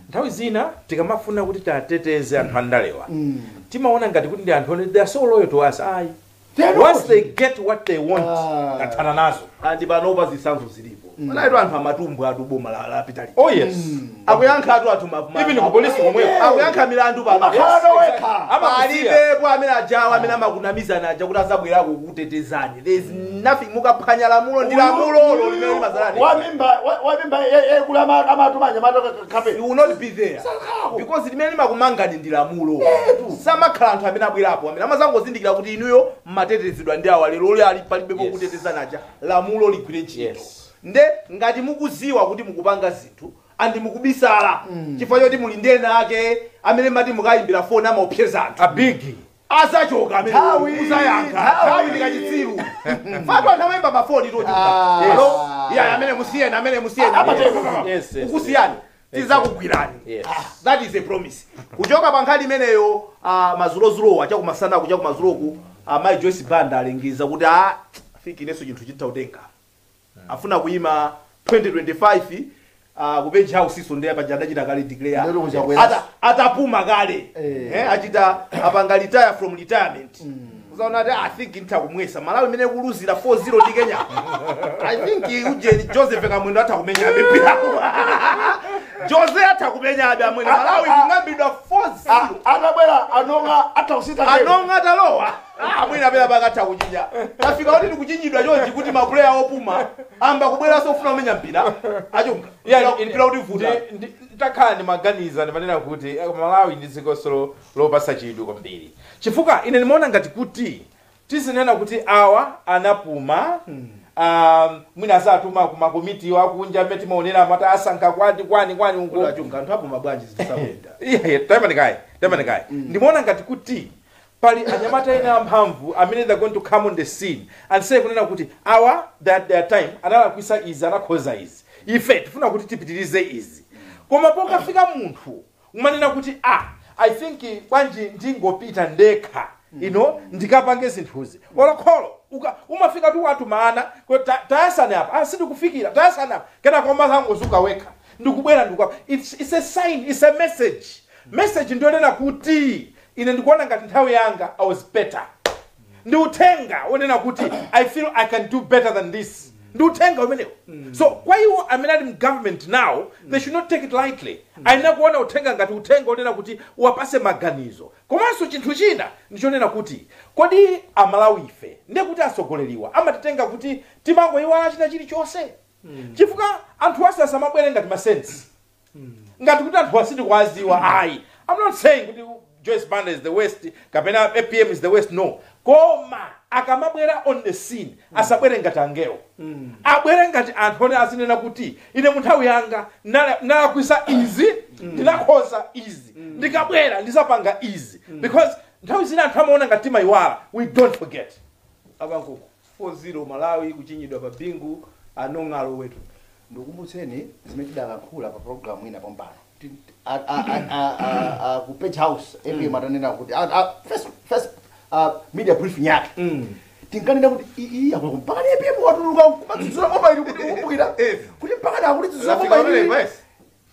Nthawi zina tikamafuna kuti tateteze anthu andalewa, timaona ngati kuti ndi anthu one they are so loyal to us. Ayi. They are not. Once they get what they want, athana nazo. Andi panopa zitsanzo zilipo. Panaitu anthu amatumbwa atu boma lapita lija. Oh yes. Akuyankha atu anthu Even ku polisi komweko. Akuyankha milandu pano. Umakhala wekha. Amakusiya. Palibepo amene ajawa amene amakunamizana aja kuti azabwerako kukutetezani. There is nothing. Mukaphwanya lamulo, ndi lamulolo limene limazalani. Wamimba wamimba yekula amatuma anyamata kape. You will not be there Sakhalako. because limene limakumangani ndi lamulo. Samakhala anthu amene abwerapo amene amazangozindikira kuti inuyo mmatetezedwa ndi awa, lero lero ali palibepo kutetezana aja, lamulo ligwire ntchito. Nde ngati mukuziwa kuti mukupanga zinthu andi mukubisala chifukwa choti muli ndi ena ake amene mati mukayimbira foni amaopseza anthu, abigi azachoka amene Nthawi, uzayankha. nthawi. Nthawi ndikachitsiru fatu anthu amayimba mafoni tochuka. Alo, iya, amene musiyeni, amene musiyeni. Amatero. Ukusiyani, tizakugwirani. That is a promise. Kuchoka pa nkhani imeneyo, mazulozulowa chakumasanaku, chakumazuloku, mayi Joyce Banda alengeza kuti a fiki inenso chinthu chitha kutenga, afuna kuyima 2025, ku Page House iso. Ndiye paja adachita kale declare. Ndero kuchakwera. Atapuma kale. Achita apanga retire from retirement. Uzaona ati I think nditha kumwesa Malawi imene kuluzira 4-0 ndi Kenya. I think ujeni Joseph Kamwendo atha kumenyabe mpira. Jose atha kumenyabe amwene. Malawi kung'ambidwa 4-0. Atabwera anonga atha kusintha. Anonga atalowa amwene apena pakatha kuchinya. Tafika kuti tikuchinyidwa chonchi kuti mapuleya opuma amba kubweranso ofuna kumenya mpira achunga mpira kuti vuta. Ndakhala ndimaganiza, ndimanena kuti Malawi ndi dziko lopasa chidwi kwambiri, chifukwa ine ndimaona ngati kuti tizinena kuti awa anapuma, mwina asatuma ku makomiti akunja amene timaonera amati asankha kwati kwani kwani uko. Achunga anthu apuma bwanji zisakuyenda? Iya, tayimanikayi, tayimanikayi. Ndimaona ngati kuti pali anyamata ena amphamvu amene they're going to come on the scene and say kunena kuti awa that their time analakwisa izi, anakhoza izi, ife tifuna kuti tipitirize izi. Koma pokafika munthu umanena kuti I think bwanji ndingopita ndekha ino ndikapange zinthuzi olokholo. Umafika tu watu maana tayasani apa, sindikufikira tayasani apa, kenako umasangozuka wekha ndikubwera ndikuka. It's a sign, it's a message. Message ndionena kuti ine ndikuona ngati nthawi yanga I was better. Ndi uthenga wonena kuti I feel I can do better than this. Ndi uthenga umenewo. So kwa iwo amene ali mu government now, they should not take it lightly. Ayenera kuona uthenga ngati uthenga onena kuti uwapase maganizo. Komanso chinthu china ndichonena kuti kodi Amalawi ife, ndiye kuti asogoleriwa amatitenga kuti timangoyiwala china chilichonse, chifukwa anthu ase asamabwere ngati ma saints, ngati kuti anthu asindikuwaziwa. Ayi, I'm not saying kuti Joyce Banda is the worst kapena APM is the worst, no. Koma akamabwera on the scene, asabwere ngati angelo, abwere ngati anthu one azinena kuti ine mu nthawi yanga nalakwisa izi, ndinakhoza izi, ndikabwera ndizapanga izi, because nthawi zina anthu amaona ngati timayiwala. We don't forget. Abankuku, 4-0 Malawi kuchinyidwa pa Bingu, anong'alo wetu. Ndikukumbutseni zimene tidalankhula pa program ina pompano ku Page House. APM atanena kuti first media briefing yake, tinkanena kuti iyi akula mpaka ni APM watuluka kumadzudzula boma ili, kuti kukumbukira kuti mpaka akutidzudzula Lafika boma pamene ili. yes.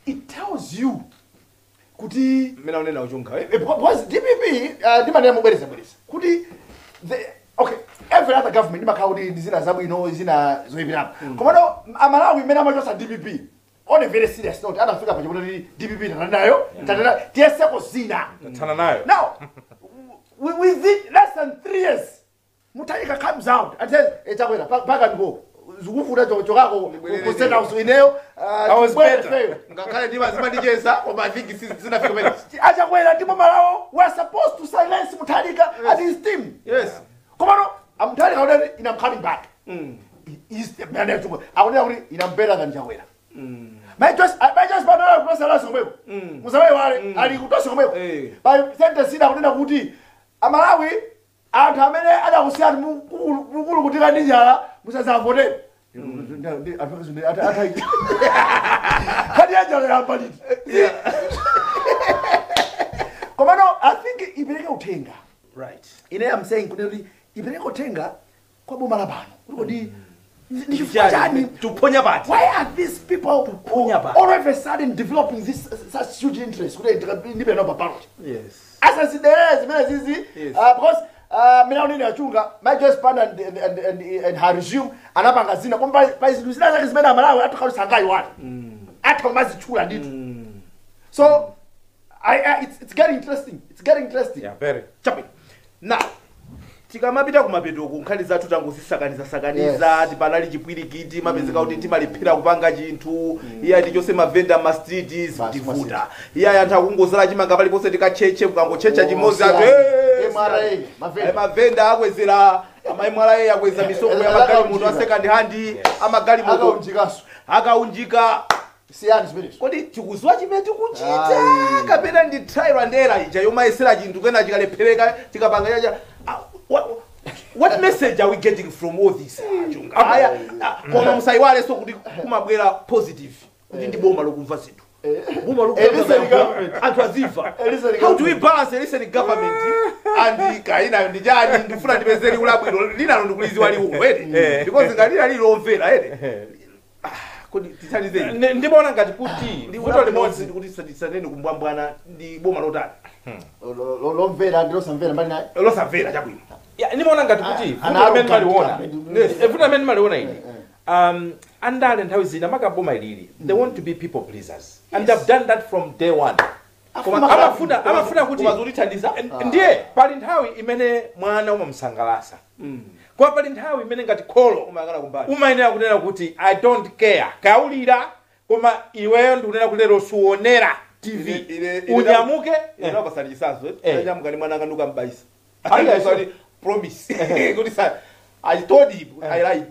It tells you kuti Mmene unena uchunga, eh? Because DPP, ndimanena mubwereza bwereza kuti okay, every other government imakhala kuti ndi zina zabwino, zina zoyipirapo. Komano Amalawi imene amachosa DPP, on a very serious note, anafika pachikuti kuti DPP tatanayo, tatana, tiyeseko zina. Tathana nayo. Now within less than 3 years, Mutharika comes out and says, "Chakwera, paka ndiko zikuvuta, chokako ku State House ineyo." I was better. Ngakhale ndima zimandicheza, koma I think zinafika pamene Achakwera ndipo Malawo were supposed to silence Mutharika and his team. Komano aMutharika akunena, "Ine I'm coming back." Akunena kuti, "Ine I'm better than Chakwera." My Joyce Banda kutosa komweko, musamayiwale ali kutosa komweko. Pa sentence ina akunena kuti Amalawi, anthu amene adakusiyani mukulu kutika ndi njala, musazavotere. Kadi yanjala yamba liti? Komano I think ipereke uthenga. Ine am saying kuti ipereke uthenga kwa boma la pano kuti kodi ndi chifukwa chani Tuphonya pati? Why are these people Tuponya pati. all of a sudden developing this such huge interest kuti ndibe no ballot? Asaziderere zimene zizi. Because mina unene achunga my Joyce Banda and her regime anapanga zina, koma pa zinthu zina zake zimene Amalawi atakhala sangayiwale, atha kumazitchula ndithu. So it's getting interesting, it's getting interesting. Yeah, very. Chabwino. Now tikamapita kumapetoko, nkhani zathu tangozisakaniza sakaniza. Tipanali chipwirikiti, mapezeka kuti timalephera kupanga chinthu. Iye tichonse mavenda ma street, zikutivuta. Iye anthu akungozala chimanga paliponse, tikatchetche, kukangotchetcha Oh, chimodzi anthu siyani. MRA, mavenda. Mavenda akwezera, ama MRA akweza misonkho ya magalimoto a second hand, amagalimoto. Akaunjikaso. Akaunjika. Siyani zimenezo. Kodi tikuziwa chimene tikuchita Ayi. kapena ndi trial and error ija yomayesera chinthu kena chikalephereka tikapanga chacha? What message are we getting from all this, Achunga? Aya, koma musayiwalenso kuti kumabwera positive, kuti ndi boma lokumva zinthu, boma A listening government. anthu azimva. A listening How do we government. balance a listening government and kainayo ndi chani? Ndifuna ndipeze liwu labwino linalo, ndikuliziwa liwu ere, because ngati lina lilomvera ere. Kodi tithandizeni. Ndimaona ngati kuti Ndi vuto limodzi kuti tisanene kumbwambwana, ndi boma lotani? Lomvera ndi losamvera mbali naye. Losamvera, chabwino. Ya, ndimaona ngati kuti Ah, vuto limene maliona, Yes. Vuto limene maliona ili, andale nthawi zina makaboma ilili, they want to be people pleasers and they've done that from day one. Amafuna kuti Koma zotithandiza? Ndiye pali nthawi imene mwana umamusangalasa, koma pali nthawi imene ngati kholo umayang'ana kumbali. Umayenera kunena kuti, "I don't care kaulira, koma iweyo ndikunena kuti lero suonera TV." Unyamuke. Ine chisanzo. Nyamuka ndi mwana anga ndikambayisa. Ayi, Sorry, promise kuti sa I told him I lied.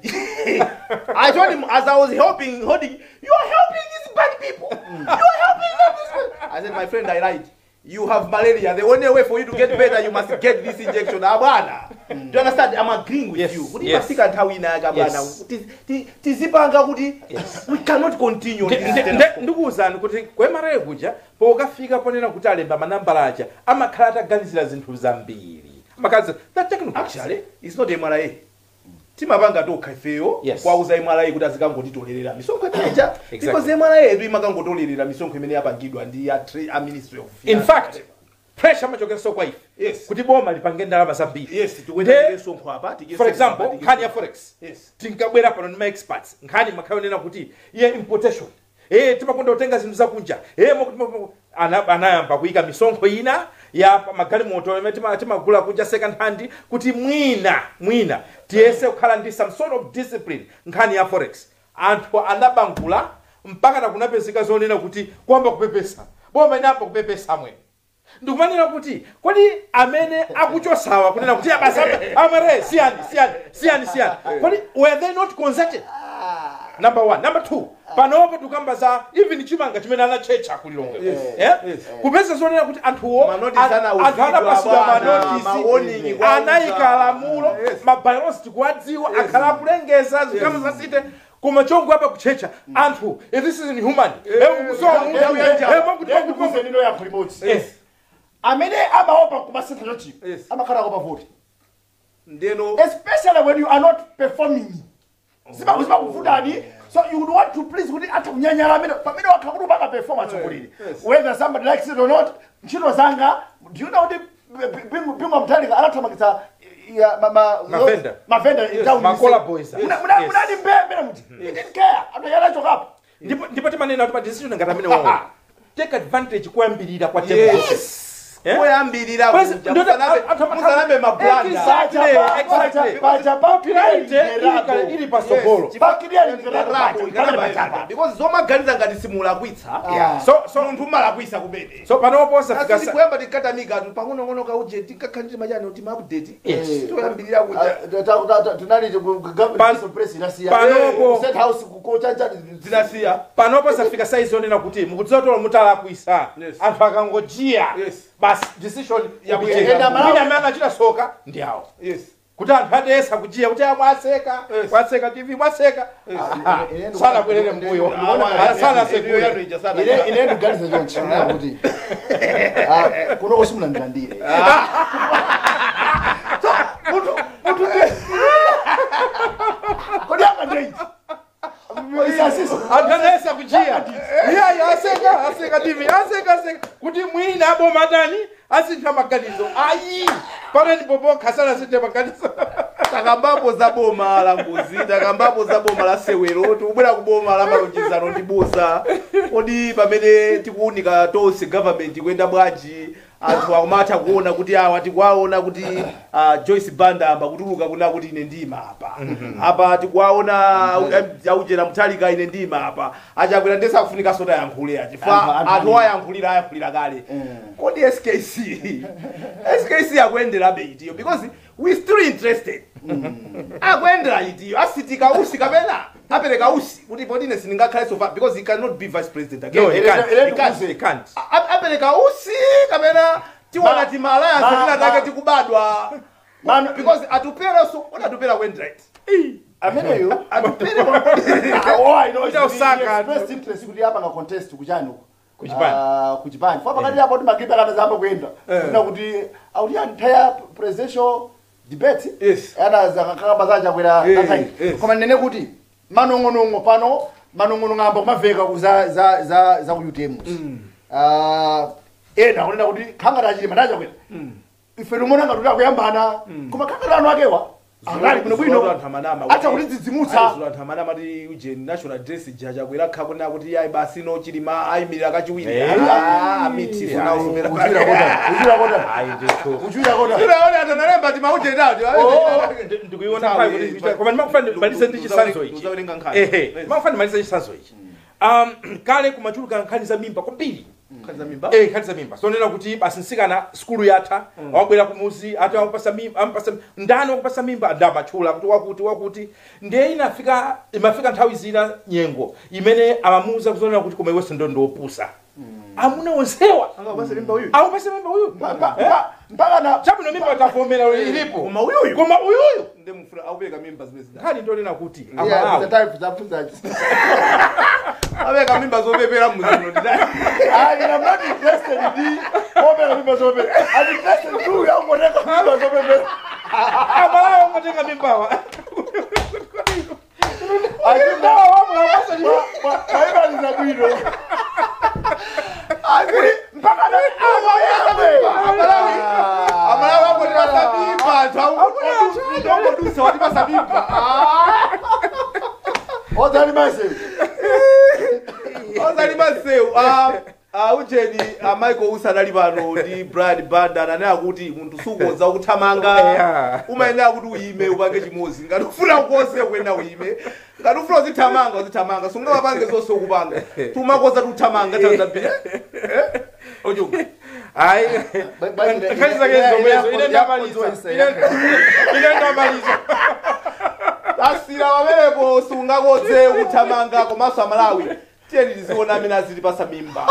I told him as I was helping, holding, "You are helping these bad people. You are helping them. This way." I said, "My friend, I lied. You have malaria. The only way for you to get better, you must get this injection." Abwana. Do you understand? I'm agreeing with you. Kuti imafika nthawi ina yake, abwana. Tizipanga kuti we cannot continue on this status quo. Ndikuwuzani kuti ku MRA kuja pokafika ponena kuti alemba manambala aja, amakhala ataganizira zinthu zambiri, amakhala the technical. Actually, it's not MRA. Timapanga tokha ifeyo Yes. kwauza MRA kuti azikangotitolerera misonkho imeneja, because MRA yedu imakangotolerera misonkho imene yapangidwa ndi a Ministry of In Finance. fact, pressure amachokeranso kwa ife Yes. kuti boma lipange ndalama zambiri. Yes, tikuenda misonkho apa, For example, nkhani ya forex, Yes. tinkabwera pano ndi ma experts, nkhani makhaonena kuti iye importation, timakonda kutenga zinthu zakunja, anayamba kuyika misonkho ina ya magalimoto imene timagula kunja second hand, kuti mwina tiyese kukhala ndi some sort of discipline nkhani ya forex. Anthu anabangula mpaka nakunapezeka zonena kuti kuyamba kupepesa, boma inayamba kupepesa mwene. Ndikumanena kuti kodi amene akuchosawa kunena kuti abasa amare siyani siyani siyani siyani, kodi were they not consulted? Number one. Number two, panopo tikamba za even chimanga chimene anachecha kulilongwe. Yes. Eh? Yes. Kupeza zonena kuti anthuwo Manotisi anthu anapasidwa bwana, manotisi, ma-warning kwa anayika lamulo, Yes. ma bylaws tikuwadziwa, akhala akulengeza zikama za site, koma chongo apa kuchecha anthu, this is inhuman. Kusowa munthu, Ndikuze nino yankho limodzi. Yes. Amene amaopa kumasintha chochipa Yes. amakhala akopa voti, Ndeno especially when you are not performing. Zimakuvutani, so you would want to please kuti atha kunyanyala amene pamene wakha kuti upanga performance kulili, whether somebody likes it or not. Ntchito zanga, do you know kuti Bingu Mutharika anathamangitsa ya, Mavenda. mavenda in town? Makola boys. Muna- Munali mbembe muti he didn't care, anthu yanachokapo. Ndipo timanena kuti pa decision ngati amene wawo, take advantage kuyambirira kwa table. Yes. Eh? Koyambirira kuja, musanabe mablanda. Exactly. Paja Popularity ili pasogolo. Because zomaganiza ngati simulakwitsa, So munthu umalakwisa kumene. So panopo safika Kuyamba tikatamika pang'onong'ono kauje tikakhalire machani kuti ma-update Yes. toyambirira kuja. Tunali press inasiya State House kukochacha. Zinasiya. Panopo safika size yonena kuti mukudziwa tolo mutalakwisa, Yes. anthu akangojiya, Yes. basi decision Yakuyenda. yakucheka. Malawi- Mwina amene anachita soka ndi awo Yes. kuti anthu adesa kujiya kuti mwaseka, Yes. mwaseka TV, mwaseka. Aha. Sanabwerere mbuyo. Sana Yanu ija sana. Ine ndikuganiza chonchi kuti kunoko simunandilandire. So munthu kodi angandeiti isasisa? Anthu anayesa kujiya, iyayi, aseka, aseka TV, aseka, aseka, kuti mwina aboma atani, asintha maganizo. Ayi, pano ndipo pokha sanasinthe maganizo. Takambapo za boma la ngozi, takambapo za boma la sewero, tikubwera ku boma la malonjezano ndi boza. Kodi pamene tikuwunika tonse government kuyenda bwanji? Anthu akumatha kuona kuti awa tikuwaona kuti Joyce Banda amba kutuluka kuna kuti ine ndima apa apa, tikuwaona auchera Mutharika, ine ndima apa, achakwera ndesakufunikanso tayankhule achifukwa Anthu anthu ayankhulira ayankhulira kale. Kodi SKC akuyenderabe itiyo? Because we still interested, akuyendera itiyo, asitika usi kapena apereka usi kuti poti ine sindingakhale so far, because he cannot be vice president again. No, he can't. Ele- He can't. He can't. Apereka usi kapena tiona tima alliance tina take tikubadwa? Because atupera, so oti atupera kuyendera iti? Ameneyo Atupere Oh, I know. Kuita usaka. He expressed interest kuti apanga contest kuchani uko. Kuchipani. Ah, kuchipani. Fa pakati apo kuti magripe akatazamba kuyenda. Kuna kuti auti entire presidential debate. Yes. Ana zakakamba zachakwera kakai. Koma nene kuti manong'onong'o pano, manong'onong'o amba kumaveka ku za ku UTM. Ah, ena kunena kuti khangata achilima ndachakwera. Ife timona ngati akuyambana. Koma khangata anu akewa akali bwino bwino. Anthu amanama Atha kutidzidzimutsa. Zulo anthu amanama ati uje national dress jachakwera khakuna kuti ayi basi no Chilima ayimirira kachiwiri. Ah, amiti Yeah. Kuchira kota. Kuchira kota. Ayi ndithu. Kuchira kota. Unaona anthu analemba ti mauje nawo. Ndikuiona nthawi kuti, koma ndimafuna ndimalize ndi chisanzo ichi. Uzawerenga nkhani. Ehe. Yes. Ndimafuna ndimalize chisanzo ichi. Kale kumachuluka nkhani za mimba kwambiri. Nkhani za mimba. Eh, nkhani za mimba sonena kuti basi msikana skulu yatha, wabwera kumuzi ati amupasa mimba, amupasa ndani, wakupasa mimba ndamatchula kuti wakuti wakuti. Ndiye inafika, imafika nthawi zina nyengo imene amamuuza kuzonena kuti koma iwenso ndo ndiopusa, amuna onsewa Angapasa mimba uyu? Amupasa mimba uyu. Mpaka na Chabwino, mimba tavomera ilipo. Koma uyuyu? Koma uyuyu. Ndi mfuna aupereka mimba zimene zida. Nkhani ndonena kuti Yeah, amalawi the type zapfunza. Apereka mimba zopepera muzino ndidai. I am not interested in the opera mimba zopepera. I'm interested in you yangotenga mimba zopepera. Amalawi ongotenga mimbawa. Aimaliza bwino. Mpaka Amalawi, Amalawi akutipasa mimba, anthu angodusa watipasa mimba. Ozali mase. Ozali maseu. Ujeni Michael Usi anali pano ndi Brian Banda, ananena kuti munthu sukonza kuthamanga, umayenera kuti uyime upange chimodzi. Ngati ufuna ukonze kuyenda uyime, ngati ufuna uzithamanga uzithamanga, sungamapange zonse ukupanga tumakoza tuthamanga nthawi zambiri ochuka. Ayi, nkhani zake zomwezo. Ine ndamaliza, ine ndamaliza. Asira pamenepo, sungakodze kuthamanga. Komanso Amalawi, tiyeni tiziona amene azitipasa mimba.